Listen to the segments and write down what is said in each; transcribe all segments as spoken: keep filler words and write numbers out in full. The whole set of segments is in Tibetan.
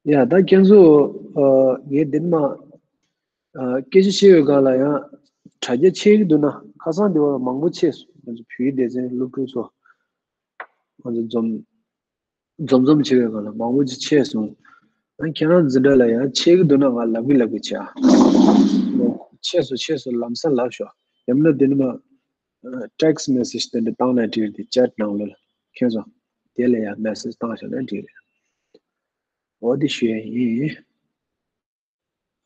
ཡ་ད་ཁྱེད་ཚོ། ཨ། ངས་འདི་ནས་མར། ཨ། སྐད་ཆ་བཤད་པའི་སྒང་ལ་ཡང་དྲ་རྒྱ་ཆད་ཀྱི་འདུག་ན། ཁ་སང་འདི་བར་མང་པོ་ཆད་སོང་། ང་ཚོ་བོད་ཡིག་སྡེ་ཚན་སློབ་ཕྲུག་ཚོ་ང་ཚོ་འཛོམས་འཛོམས་འཛོམས་བྱེད་པའི་སྒང་ལ་མང་པོ་ཅིག་ཆད་སོང་། ཨ། ཁྱེད་རང་འཛིན་གྲྭ་ལ་ཡང་ཆད་ཀྱི་འདུག་ན་ང་ལབ་ཀྱི་ལབ་ཀྱི་བྱས། ཨ། ཆད་སོང་ཆད་སོང་ལམ་སང་ལབ་ཤོག། ཡང་ན་འདི་ནས་མར་text message དེ་འདྲ་བཏང་ན་འགྲིག་རེད། དེ་chat ནང་ལོགས་ལ་ཁྱེད་ཚོ་དེ་ལ་ཡང་message བཏང་བཞག་ན་འགྲིག་རེད། འོ་དེ་ཞུ་ཡ་ཡིན།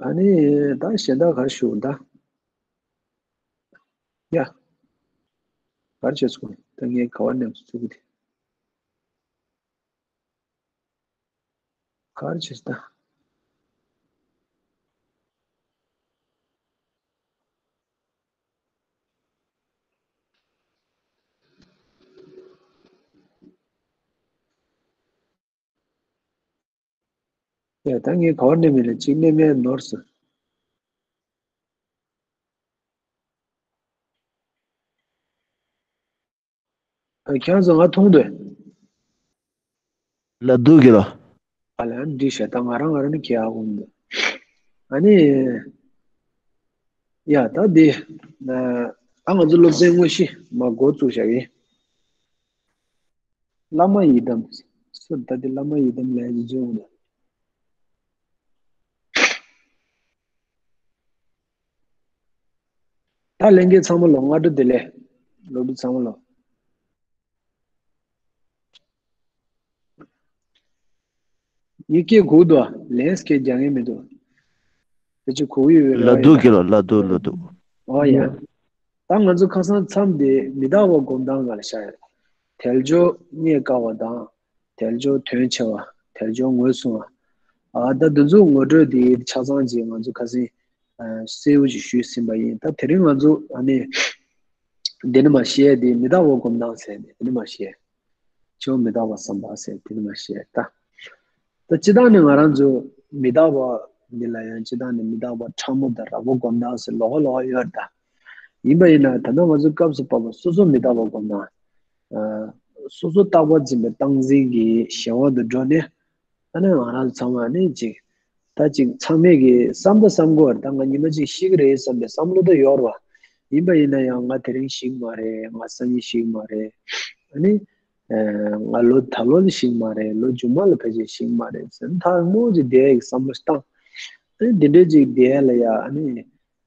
ཨ་ནི་ད་གཞན་དག་ག་རེ་ཞུ་ད། ཡ། ག་རེ་བྱེད་སོང་། ད་ངས་ག་བ་ནས་ཚུགས་ཀྱི་དེ། ག་རེ་བྱེད་ད། ཡ་ད་ངས་ག་བ་ནས་མིན་ལ་གཅིག་ནས་མེད་ནོར་སོང་། ཨ། ཁྱེད་ཚོ་ང་མཐོང་འདུག། ལ་སྡུག་གི་ལ། ཨ་ལ་འདི་བཤད་ད་ང་རང་ང་རང་ནི་ཁྱེད་ཨ་འོང་འདུག། ཨ་ནི། ཡ་ད་འདི། ཨ། ང་ཚོ་སློབ་ཚན་དངོས་གཞི་མར་འགོ་བཙུགས་བཞག་ཡིན། བླ་མ་ཡི་དམ། སུ་ད་འདི་བླ་མ་ཡི་དམ་ལས་ཀྱི་བརྗོད་འོང་ད། ད་ལྷན་རྒྱས་ཚང་མ་ལ་སྔ་དྲོ་བདེ་ལེགས། སློབ་ཕྲུག་ཚང་མ་ལ། ཡིག་སྐད་གོ་འདུག་ཨ། ལན་སྐད་རྒྱག་མཁན་མི་འདུག། དེ་ཅི་གོ་ཡོད་པའི་ལ་རེ་བ་སྡུག་ཡོད་གི་ལ། ལ་སྡུག་ལ་སྡུག། ཨོ་ཡ། ད་ང་ཚོ་ཁ་སང་མཚམས་དེ་མི་རྟག་པ་སྒོམ་སྟངས་སྒང་ལ་བཞག་ཡོད། དལ་འབྱོར་རྙེད་དཀའ་བ་དང་། དལ་འབྱོར་དོན་ཆེ་བ། དལ་འབྱོར་ངོས་བཟུང་བ། ཨ། ད་འདི་ཚོ་ངོ་སྤྲོད་དེ་ཆ་ཚང་ཅིག་ང་ཚོ་ཁ་སང་། ཨ། གསལ་པོ་ཅིག་ཞུས་ཟིན་པ་ཡིན། ད་དེ་རིང་ང་ཚོ་ཨ་ནི་འདི་ནས་མར་བཤད་དེ་མི་རྟག་པ་སྒོམ་སྟངས་ཟེར་ནས་འདི་ནས་མར་བཤད། འཆི་བ་མི་རྟག་པ་བསམ་པ་ཟེར་དེ་ནས་མར་བཤད་ད། ད་སྤྱིར་བཏང་ནས་ང་རང་ཚོ་མི་རྟག་པ་འདི་ལ་ཡང་སྤྱིར་བཏང་ནས་མི་རྟག་པ་ཕྲ་མོ་དང་རགས་པ་སྒོམ་སྟངས་ཟེར་ལོགས་ཀ་ལོགས་ཀ་ཡོད་རེད་ད། ཡིན་པ་ཡིན་ན་ད་ལྟ་ང་ཚོ་སྐབས་སུ་བབས་པ་སོ་སོ་མི་རྟག་པ་སྒོམ་སྟངས། ཨ། སོ་སོ་རྟག་པར་འཛིན་པའི་སྟངས་འཛིན་གྱི་གཞན་དབང་དུ་འགྲོ་ནས། ཨ་ནི་ང་རང་ཚང་མ་ནི་ཅིག་ད་ཅིག་ཚང་མས་ཀྱི་བསམ་ད་བསམ་གྱི་ཡོད་རེད། ད་ང་ཉི་མ་ཅིག་ཤི་གི་རེད་བསམ་པའི་བསམ་བློ་ད་ཡོད་རེད་བ། ཡིན་པ་ཡིན་ན་ཡང་ང་དེ་རིང་ཤི་གི་མ་རེད། ང་སང་ཉིན་ཤི་གི་མ་རེད། ཨ་ནི། ཨ། ང་ལོ་ད་ལོ་ལ་ཤི་གི་མ་རེད། ལོ་རྗེས་མ་ལ་ཕལ་ཆེར་ཤི་གི་མ་རེད་ཟེར་ཐག་རིང་པོ་ཅིག་བསྡད་ཡག་གི་བསམ་བློ་བཏང་། ཨ་ནི་འདི་འདྲའི་ཅིག་བསྡད་ཡག་ལ་ཡ། ཨ་ནི་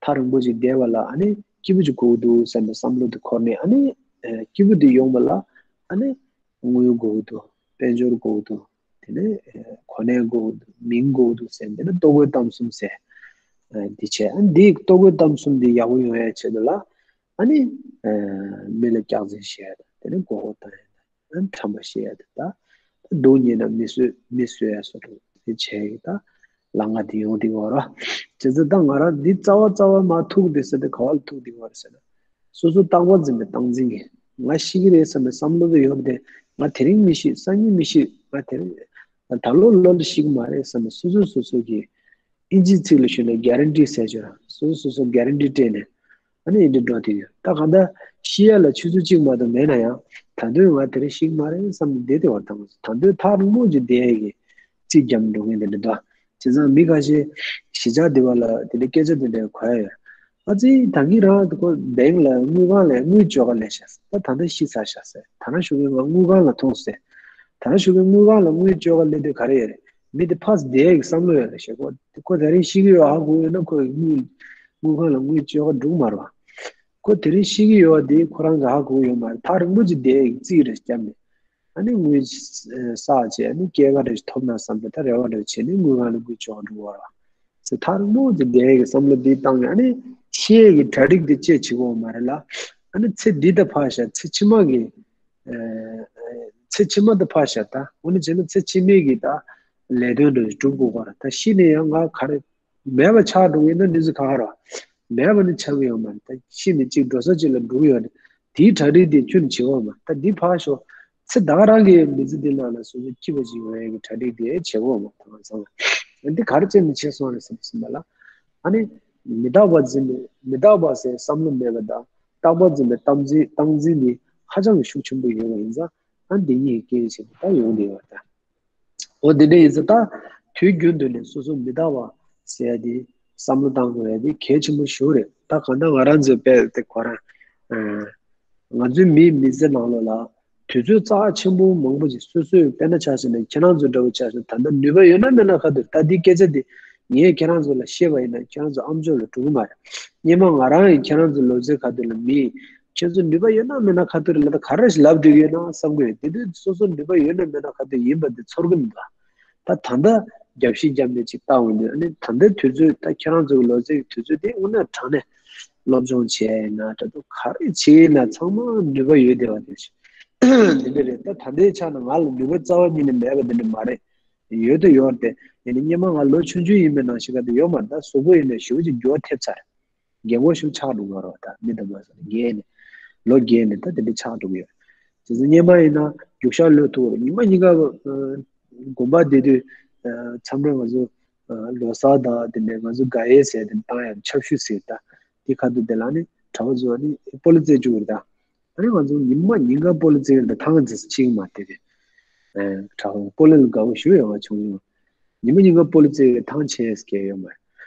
ཐག་རིང་པོ་ཅིག་བསྡད་པ་ལ་ཨ་ནི་སྐྱིད་པོ་ཅིག་དགོས་ཀྱི་འདུག་བསམ་པའི་བསམ་བློ་དེ་འཁོར་ནས། ཨ་ནི། ཨ། སྐྱིད་པོ་དེ་ཡོང་བ་ལ་ཨ་ནི་དངུལ་དགོས་ཀྱི་འདུག། དཔལ་འབྱོར་དགོས་ཀྱི་འདུག། དེ་ནས་གོ་གནས་དགོས་ཀྱི་འདུག། མིང་དགོས་ཀྱི་འདུག་ཟེར། དེ་ནས་ལྟོ་གོས་གཏམ་གསུམ་ཟེར། ཨ། འདི་བྱས། ཨ། འདི་ལྟོ་གོས་གཏམ་གསུམ་འདི་ཡག་པོ་ཡོང་ཡ་ཆེད་དུ་ལ། ཨ་ནི། ཨ། མི་ལ་སྐྱག་རྫུན་བཤད་ཡ་དང་། དེ་ནས་མགོ་སྐོར་བཏང་ཡ་དང་། ཨ། ཁྲམ་པ་བཤད་ཡ་དང་། ད་སྡུག་བསྔལ་ན་མི་གསོད། མི་གསོད་ཡ་སོགས་དེ་བྱས་ཡ་ད། ལམ་ཁ་དེ་ཡོང་དེ་བར་བ། བྱས་ཙང་ད་ང་རང་འདི་རྩ་བ་རྩ་བ་མར་ཐུག་དེ་ཟེར་དེ་ག་བ་ལ་ཐུག་དེ་བར་ཟེར་ན། སོ་སོ་རྟག་པར་འཛིན་པའི་སྟངས་འཛིན་གྱི། ང་ཤི་གི་རེད་བསམ་པའི་བསམ་བློ་དེ་ཡོད་པ་དེ། ང་དེ་རིང་མི་ཤི། སང་ཉིན་མི་ཤི། ང་དེ་རིང་། ད་ལོ་ལོ་ལ་ཤི་གི་མ་རེད་བསམ་པའི་སོ་སོ་སོ་སོ་གི། ཨིན་ཇིའི་ཚིག་ལ་ཞུས་ན་གྷ་རན་ཊི་ཟེར་ཆོག། སོ་སོ་སོ་སོ་གྷ་རན་ཊི་སྤྲད་ནས། ཨ་ནི་ཨིན་ཇི་འགྲོ་དེ་ཡོད། ད་གང་ལྟར་ཤི་ཡ་ལ་ཆུ་ཚོད་གཅིག་མ་གཏོགས་མེད་ན་ཡང་། ད་དུང་ང་དེ་རིང་ཤི་གི་མ་རེད་བསམ་ནས་བསྡད་དེ་བར་དང་། ད་དུང་ཐག་རིང་པོ་ཅིག་བསྡད་ཡ་གི་རྩིས་རྒྱབ་འགྲོ་མཁན་དེ་འདྲ་འདུག། བྱས་ཙང་མི་ཁ་ཤས་གཞིས་ཆགས་འདི་བ་ལ་དེ་འདྲའི་སྐད་ཆ་དེ་འདྲ་གོ་ཡ་ཡོད། ཨ་ཙི། ད་གིན་རང་དེ་ཁོ་བེང་ལ་དངུལ་ཁང་ལ་དངུལ་བཅོལ་ག་སླེབས་ཤག་ཟེར། ད་ད་ལྟ་ཤི་ཚར་ཤག་ཟེར། ད་ནང་བཞུགས་མཁན་ང་དངུལ་ཁང་ལ་ཐོངས་ཟེར། ད་ནང་བཞུགས་མཁན་དངུལ་ཁང་ལ་དངུལ་བཅོལ་ག་སླེབས་དུས་ག་རེ་ཡོད་རེད། མི་དེ་ཕར་བསྡད་ཡག་གི་བསམ་བློ་ཡོད་རེད་ཤག། ཁོ་ཁོ་དེ་རིང་ཤི་གི་ཡོད་ཧ་གོ་ཡོད་ན་ཁོ་དངུལ་དངུལ་ཁང་ལ་དངུལ་བཅོལ་ག་འགྲོ་གི་མ་རེད་བ། ཁོ་དེ་རིང་ཤི་གི་ཡོད་པ་དེ་ཁོ་རང་གིས་ཧ་གོ་ཡོད་མ་རེད། ཐག་རིང་པོ་ཅིག་བསྡད་ཡག་གི་རྩིས་རེ་བརྒྱབ་ནས། ཨ་ནི་དངུལ་བསགས་བྱས། ཨ་ནི་སྐྱེད་ཀ་རེ་ཐོབ་ན་བསམ་པའི་ད་རེ་བ་རེ་བྱས་ནས་དངུལ་ཁང་ལ་དངུལ་བཅོལ་འགྲོ་བ་རེད་ཟེར། ཐག་རིང་པོ་ཅིག་བསྡད་ཀྱི་བསམ་བློ་འདི་བཏང་ནས། ཨ་ནི་ཤི་ཡས་ཀྱི་གྲ་སྒྲིག་འདི་ཅི་བྱེད་དགོས་མ་རེད་ལ། ཨ་ནི་ཚེ་འདི་ད་ཕར་བཞག། ཚེ་ཕྱི་མ་གི། ཨ། ཚེ་ཕྱི་མ་ད་ཕར་བཞག། ད་འོ་ན་བྱས་ན་ཚེ་ཕྱི་མའི་གི་ད་ལས་དོན་འདྲ་སྒྲུབ་དགོས་ག་རེད། ད་ཤི་ནས་ཡང་ང་ག་རེ། མེད་པ་ཆགས་འགྲོ་གི་ཡིན་ན་འདི་ཚོ་ཁག་ཁག་རེད། མེད་པ་ནི་ཆགས་ཀྱི་ཡོད་མ་རེད། ད་ཤི་ནས་གཅིག་འགྲོ་ས་གཅིག་ལ་འགྲོ་གི་ཡོད་རེད། དེའི་གྲ་སྒྲིག་དེ་ཁྱོན་ནས་བྱེད་དགོས་མ་རེད། ད་འདི་ཕར་ཞོག། ཚེ་ད་ག་རང་གི་མི་ཚེ་འདི་ནང་ལ་སོ་སོ་སྐྱིད་པོ་ཅིག་ཡོང་ཡག་གི་གྲ་སྒྲིག་དེ་བྱེད་དགོས་མ་རེད། ད་ང་ཚང་མ་འདི་ག་རེ་བྱས་ནས་བྱས་སོང་རེད་བསམ་བསམ་པ་ལ། ཨ་ནི་མི་རྟག་པ་འཛིན་པའི། མི་རྟག་པ་ཟེར་བསམ་བློ་མེད་པ་དང་རྟག་པ་འཛིན་པའི་སྟངས་འཛིན། སྟངས་འཛིན་འདི་ཧ་ཅང་གི་ཤུགས་ཆེན་པོ་ཡོད་པ་ཡིན་ཙང་། ཨ་འདི་གཉིས་ཀྱི་སྐད་ཆ་ད་ཡོང་བསྡད་ཡོད་ད། འོ་འདི་འདྲ་ཡིན་ཙང་ད། དུས་རྒྱུན་དུ་ནས་སོ་སོ་མི་རྟག་པ་ཟེར་ཡ་དེ་བསམ་བློ་བཏང་དགོས་ཡ་དེ་གལ་ཆེན་པོ་ཞིག་རེད། ད་གང་ལྟར་ང་རང་ཚོའི་དཔེ་དེ་ཁོ་རང་ང་ཚོའི་མིའི་མི་ཚེ་ནང་ལོགས་ལ་དུས་ཚོད་རྩ་ཆེན་པོ་མང་པོ་ཅིག་སོ་སོས་དཔེར་ན་ཆ་བཞག་ན་ཁྱེད་རང་ཚོ་འདྲ་བོ་ཆ་བཞག་ན་ད་ལྟ་ནུས་པ་ཡོད་ན་མེད་ན་ཁ་ཐུག་ད་འདི་སྐད་ཆ་འདི་ངས་ཁྱེད་རང་ཚོ་ལ་བཤད་པ་ཡིན་ན་ཁྱེད་རང་ཚོ་ཨམ་ཅོག་ལ་འགྲོ་གི་མ་རེད། སྔོན་མ་ང་རང་ཡིས་ཁྱེད་རང་ཚོ་ལོ་ཚོད་ཁ་ཐུག་ལ་མི་ཁྱེད་ཚོ་ནུས་པ་ཡོད་ན་མེད་ན་ཁ་ཐུག་རེད་ལ་ད་ག་རེ་ཞིག་ལབ་བསྡད་ཀྱི་ཡོད་ན་བསམ་གྱི་ཡོད། དེ་དུས་སོ་སོ་ནུས་པ་ཡོད་ན་མེད་ན་ཁ་ཐུག་ཡིན་པ་འདི་ཚོར་གྱི་མི་འདུག་ད་ད་ལྟ་རྒྱབ་བཤིག་རྒྱབ་ནས་ཅིག་བཏང་འོང་དུས་ཨ་ནི་ད་ལྟའི་དུས་ཚོད་ད་ཁྱེད་རང་ཚོའི་ལོ་ཚོད་ཀྱི་དུས་ཚོད་དེ་དངོས་གནས་དྲང་གནས་སློབ་སྦྱོང་བྱས་ཡིན་ན་འདྲ་འདུག་ག་རེ་བྱས་ཡིན་ན་ཚང་མ་ནུས་པ་ཡོད་བསྡད་པ་དེ་བཞིན་དེ་འདྲ་རེད། ད་ད་ལྟའི་ཆ་ནས་ང་ལ་ནུས་པ་རྩ་བ་ཉིད་ནས་མེད་པ་དེ་འདྲ་མ་རེད། ཡོད་དུ་ཡོད་རེད་དེ་ཡིན་ན་སྔོན་མ་ང་ལོ་ཆུང་ཆུང་ཡིན་པའི་ནང་བཞིན་ག་དུས་ཡོད་མ་རེད། ད་གཟུགས་པོ་ཡིན་ན་ཞེ་པོ་ཅིག་འགྱུར་བ་ཐེབས་ཚར་རེད། རྒན་གོག་ཞིག་ཆགས་འགྲོ་གི་ཡོད་རེད། ད་མི་དང་མ་སོང་རྒས་ནས་ལོ་རྒས་ནས་ད་དེ་འདྲ་ཆགས་འགྲོ་གི་ཡོད། དེ་ཚོ་སྔོན་མ་ཡིན་ན་རྒྱུག་ཤར་ལོས་ཐུག་རེད། ཉི་མ་ཉིན་ག་དགོན་པ་བསྡད་དུས་མཚམས་རེ་ང་ཚོ་ལོ་གསར་དང་དེ་ནས་ང་ཚོ་དགའ་ཡས་ཟེར་དེ་བཏང་ཡང་ཆབ་ཞུ་ཟེར་ད་དེ་ཁ་ཐུག་དེ་ལ་ནི་གྲྭ་པ་ཚོ་ནི་སྤོ་ལོ་རྩེད་བཅུག་རེད། ད་ཨ་ནི་ང་ཚོ་ཉི་མ་ཉིན་ག་སྤོ་ལོ་རྩེད་ད་ཐང་རྩེད་ཆིག་མ་དེ་རེད། གྲྭ་པ་སྤོ་ལོ་ལ་དགའ་པོ་ཞུ་ཡོང་བ་བྱུང་ཡོང་། ཉི་མ་ཉིན་ག་སྤོ་ལོ་རྩེད་ཐང་ཆད་སྐྱེ་ཡོད་མ་རེད།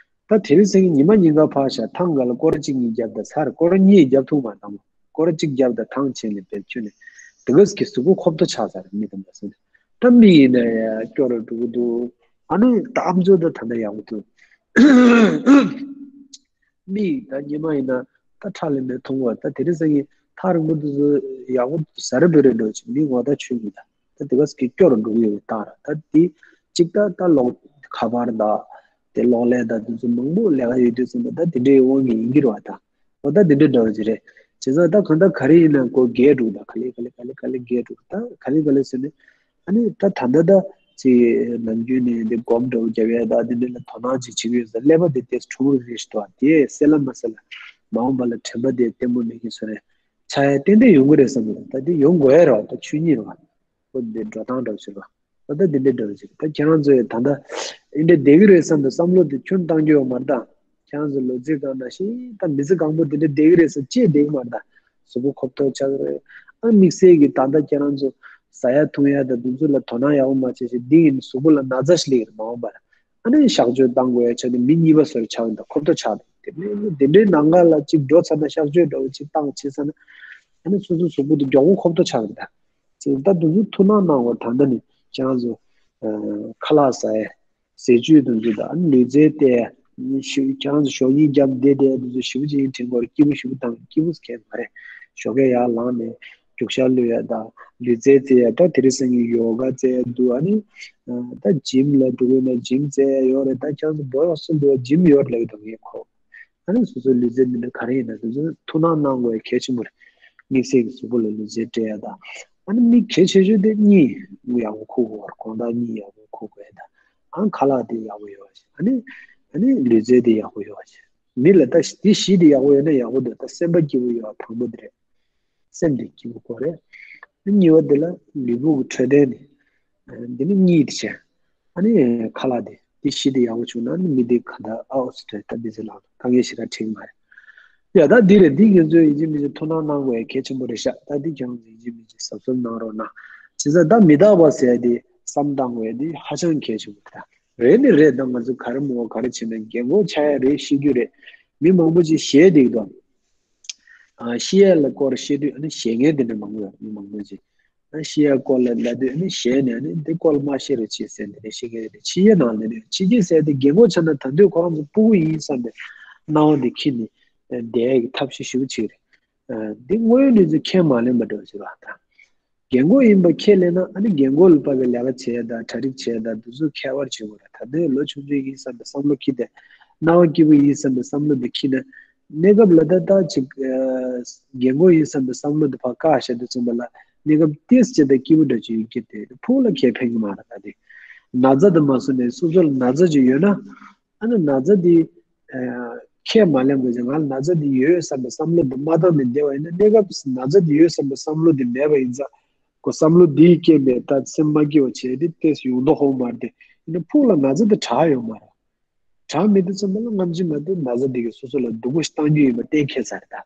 ད་དེ་རིང་སང་ཉིན་ཉི་མ་ཉིན་ག་ཕར་བཞག་ཐང་ག་ལ་སྐོར་གཅིག་གཉིས་བརྒྱབ་ད་ཚར། སྐོར་གཉིས་བརྒྱབ་ཐུབ་མ་དང་། སྐོར་གཅིག་བརྒྱབ་ད་ཐང་ཆད་ནས་བེད་ཁྱོད་ནས་དེ་ག་གི་གཟུགས་པོ་ཁོབ་ཏོ་ཆགས་ཚར་མི་དང་མ་སོང་། ད་མི་ཡིན་ན་ཡ་སྐྱོ་རུ་འགྲོ་གི་འདུག་ཨ་ནི་ད་ཨམ་ཅོག་ད་ད་ལྟ་ཡག་པོ་འདུག་མི་ད་ཉི་མ་ཡིན་ན་ད་ཁྲག་ལེན་ནས་མཐོང་བ་ད་དེ་རིང་སང་ཉིན་ཐག་རིང་པོ་དུ་ཡག་པོ་ཟ་རེ་བེ་རེ་འགྲོ་ཅིག་མི་ངོ་ད་ཆོད་མི་ད་ད་དེ་ག་སྐྱིད་སྐྱོ་རུ་འགྲོ་གི་ཡོད་ད་ར་ད་དེ་གཅིག་ད་ད་ལོག་ཁ་པར་ད་དེ་གློག་ཀླད་ད་དུ་ཚོ་མང་པོ་ལས་ཀ་ཡོད་དུས་ཙམ་པ་ད་དེ་འདྲའི་དབང་གིས་ཡིན་གྱི་རེད་བ་ད། འོ་ད་འདི་འདྲའི་འདྲ་བ་ཅིག་རེད། བྱས་ཙང་ད་གང་ལྟར་ག་རེ་ཡིན་ན་ཁོ་རྒས་འགྲོ་ད་ག་ལེ་ག་ལེ་ག་ལེ་ག་ལེ་རྒས་འགྲོ་ད་ག་ལེ་ག་ལེ་ཟེར་ནས་ཨ་ནི་ད་ད་ད་ད་ཅིག་ནམ་རྒྱུན་ནས་འདི་སྒོམ་འདྲ་བོ་རྒྱབ་ཡས་ད་འདི་འདྲ་ལ་དོ་སྣང་ཅིག་བྱེད་ཀྱི་ཡོད་ས་ཀླད་པ་དེ་ཏོག་ཙམ་གྲུང་རིག་རེད་ཞིག་འདུག་དེ་སེ་ལ་མ་སེ་ལ་མ་འོངས་པ་ལ་དྲན་པ་དེ་ལྟད་མོ་མེད་ཀྱི་བཟོ་རེད། ཆ་ཡ་ཏན་ཏན་ཡོང་གི་རེད་བསམ་གི་འདུག་ད་འདི་ཡོང་དགོས་ཡ་རེད་བ་ད་ཆོས་ཉིད་རེད་བ། ཁོ་འདི་འགྲོ་སྟངས་འདྲ་བོ་ཞིག་རེད་བ། ད་ལྟ་འདི་འདྲའི་འདྲ་བོ་ཞིག་རེད། ད་ཁྱེད་རང་ཚོས་ད་ལྟ་འདི་འདྲ་བསྡད་ཀྱི་རེད་བསམ་པའི་བསམ་བློ་དེ་ཁྱོན་བཏང་རྒྱུ་ཡོད་མ་རེད་ད། ཁྱེད་རང་ཚོ་ལོ་ཚིགས་སྒང་ནང་བཞིན་ད་མི་ཚེ་གང་པོ་འདི་འདྲ་བསྡད་ཀྱི་རེད་བསམ་བྱས་བསྡད་ཀྱི་མ་རེད་ད། གཟུགས་པོ་ཁོབ་ཐོབ་ཆགས་ཀྱི་རེད། ཨ་དམིགས་བསལ་གྱི་ད་ལྟ་ཁྱེད་རང་ཚོ་ཟ་ཡ་འཐུང་ཡ་དང་དེ་ཚོ་ལ་དོ་སྣང་ཡག་པོ་མ་བྱས་ཤིང་འདི་ཡིན་གཟུགས་པོ་ལ་ན་ཚ་ཞིག་སླེབས་ཀྱི་རེད་མ་འོངས་པར། ཨ་ནི་གཤག་བཅོས་བཏང་དགོས་ཡ་ཆ་ནས་མི་གཉིས་པ་བཟོ་འདྲ་ཆགས་ཀྱི་འདུག་ཁོབ་ཐོབ་ཆགས་འདུག་དེ་ནས་དེ་འདྲའི་ནང་ཁ་ལ་གཅིག་འགྲོ་ཚར་ན་གཤག་བཅོས་འདྲ་བོ་གཅིག་བཏང་བྱས་ཚར་ན་ཨ་ནི་སོ་སོའི་གཟུགས་པོ་དེ་མགྱོགས་པོ་ཁོབ་ཐོབ་ཆགས་ཀྱི་རེད་ད། ཅེས་ད་དུང་ཚོ་ཐུགས་སྣང་གནང་བར་ད་ལྟ་ནས་ཁྱེད་རང་ཚོ་ཁ་ལག་ཟ་ཡས་ཟས་བཅུད་དུང་ཚོ་དང་ལུས་རྩལ་ཏེ་ཞུ་ཁྱེད་རང་ཚོ་ཞོགས་ཉིན་རྒྱབ་བསྡད་བསྡད་དུང་ཚོ་ཞིབ་པོ་ཅིག་དྲན་དགོས་རེད། སྐྱིད་པོ་ཞིབ་པོ་བཏང་སྐྱིད་པོ་ཟེར་མཁན་མ་རེད། ཞོགས་ཀས་ཡར་ལངས་ནས་རྒྱུག་ཤར་གློད་ཡས་དང་ལུས་རྩལ་རྩེ་ཡས་ད་དེ་རིང་སང་ཉིན་ཡོ་ག་རྩེ་ཡས་འདུག་ཨ་ནི་ད་ཇིམ་ལ་འགྲོ་དགོས་ན་ཇིམ་རྩེ་ཡས་ཡོད་རེད། ད་ཁྱེད་རང་ཚོ་བོད་ཡོངས་སུ་འདུག་ཇིམ་ཡོད་རེད་ལབ་ཀྱི་འདུག་ངས་གོ་ཨ་ནི་སོ་སོའི་ལུས་རྩལ་འདི་འདྲ་ག་རེ་ཡིན་ན་དེ་ཚོ་ཐུགས་སྣང་གནང་དགོས་ཡ་གལ་ཆེན་པོ་རེད། དམིགས་བསལ་གྱི་གཟུགས་པོ་ལ་ལུས་རྩལ་སྤྲད་ཡ་དང་། ཨ་ནི་མི་གལ་ཆེ་ཤོས་དེ་གཉིད་ཡག་པོ་ཁུག་དགོས་རེད། དགོང་དག་གཉིད་ཡག་པོ་ཁུག་དགོས་ཡ་དང་། ཨ་ཁ་ལག་དེ་ཡག་པོ་ཡོད་པ་ཞིག་ཨ་ནི་ཨ་ནི་ལུས་རྩལ་དེ་ཡག་པོ་ཡོད་པ་ཞིག་མི་ལ་ད་དེ་བཞི་དེ་ཡག་པོ་ཡོད་ན་ཡག་པོ་འདུག་ད་སེམས་པ་སྐྱིད་པོ་ཡོད་པ་དང་པོ་དེ་རེད། སེམས་དེ་སྐྱིད་པོ་དགོས་རེད། གཉིས་པ་དེ་ལ་ལུས་པོ་གི་འཕྲོད་བསྟེན་ནི། འདི་ནི་གཉིད་དེ་བྱས། ཨ་ནི་ཁ་ལག་དེ་དེ་བཞི་དེ་ཡག་པོ་བྱུང་ན་ནི་མི་དེ་ག་ད་ཨའོ་སི་ཏྲེ་ད་མི་ཚེ་ལག་དཀའ་ངལ་ཞེ་དྲག་འཕྲད་ཀྱི་མ་རེད། ཡ་ད་འདི་རེད། འདི་ང་ཚོས་ཡིན་གཅིག་མིན་གཅིག་ཐུགས་སྣང་གནང་དགོས་ཡ་གལ་ཆེན་པོ་རེད་ཤག་ད་འདི་ཁྱེད་རང་ཚོ་ཡིན་གཅིག་མིན་གཅིག་གཟབ་གཟབ་གནང་རོགས་གནང་། བྱས་ཙང་ད་མི་རྟག་པ་ཟེར་ཡ་དེ་བསམ་བཏང་དགོས་ཡ་དེ་ཧ་ཅང་གལ་ཆེན་པོ་རེད། རེད་ནི་རེད། ད་ང་ཚོ་ག་རེ་མོ་ག་རེ་བྱས་ན་རྒན་གོག་ཆགས་ཡ་རེད་ཤེས་རྒྱུ་རེད། མི་མང་པོ་ཅིག་ཞེད་འདུག་ད། ཨ་ཤི་ཡ་ལ་སྐོར་བཤད་དུས་ཨ་ནི་ཞེད་མཁན་དེ་འདྲ་མང་པོ་ཡོད། མི་མང་པོ་ཅིག་ཨ་ཤི་ཡ་སྐོར་ལ་ལབ་དུས་ཨ་ནི་ཞེད་ནས་ཨ་ནི་འདི་སྐོར་ལ་མ་བཤད་རོགས་བྱེད་ཟེར་འདི་འདྲ་བཤད་མཁན་རེད། ཕྱི་རྒྱལ་ནང་ལ་ནི་ཕྱི་རྒྱལ་ཟེར་དེ་རྒན་གོག་ཆགས་ན་ད་དུང་ཁོ་རང་ཚོ་སྤུ་གུ་ཡིན་བསམ་པའི་སྣང་བ་འདི་འཁྱེར་ནས་བསྡད་ཡག་གི་ཐབས་ཤེས་ཞེ་པོ་ཅིག་རེད། འདི་དངོས་ཡོད་གནས་ཚུལ་ཁས་མ་ལེན་པ་འདྲ་བོ་ཞིག་རེད་ད། རྒན་གོག་ཡིན་པ་ཁས་ལེན་ན་ཨ་ནི་རྒན་གོག་ལ་དཔག་པའི་ལས་ཀ་བྱེད་ཡ་དང་གྲ་སྒྲིག་བྱེད་ཡ་དང་འདི་ཚོ་ཁྱད་པར་ཆེ་བོ་རེད། ད་ལྟའི་ལོ་ཆུང་ཆུང་ཡིན་བསམ་པའི་བསམ་བློ་འཁྱེར་ཏེ་སྣང་བ་སྐྱིད་པོ་ཡིན་བསམ་པའི་བསམ་བློ་འདི་འཁྱེར་ན་གནས་སྐབས་ལ་ད་ལྟ་ཅིག་རྒན་གོག་ཡིན་བསམ་པའི་བསམ་བློ་འདི་ཕར་བཀག་བཞག་དུས་ཙམ་པ་ལ་གནས་སྐབས་ཏོག་ཙམ་ད་སྐྱིད་པོ་འདྲ་ཅིག་ཡོད་ཀྱི་རེད། ཕུགས་ལ་ཁས་ཕན་གྱི་མ་རེད། ད་དེ་ན་ཚ་དང་མ་སོང་ནས་སོ་སོ་ལ་ན་ཚ་ཅིག་ཡོད་ན། ཨ་ནི་ན་ཚ་འདི་ཁས་མ་ལེན་དགོས་ཀྱི། ང་ལ་ན་ཚ་འདི་ཡོད་བསམ་པའི་བསམ་བློ་འདི་མ་བཏང་ནས་བསྡད་པ་ཡིན་ན་གནས་སྐབས་ན་ཚ་འདི་ཡོད་བསམ་པའི་བསམ་བློ་འདི་མེད་པ་ཡིན་ཙང་ཁོ་བསམ་བློ་འདིའི་རྐྱེན་པས་ད་སེམས་མ་སྐྱིད་པ་བྱས་ཏེ་ཏོག་ཙམ་ཡོང་མདོག་ཁ་པོ་མ་རེད་དེ། ཡིན་ན་ཕུགས་ལ་ན་ཚ་འདི་དྲག་ཡོད་མ་རེད། དྲག་མེད་དུས་ཙམ་པ་ལ་སྔ་ཕྱི་མ་གཏོགས་ན་ཚ་འདི་གིས་སོ་སོ་ལ་སྡུག་པོ་ཞིག་བཏང་རྒྱུ་ཡིན་པ་གཏན་འཁེལ་ཚར་རེད་ད།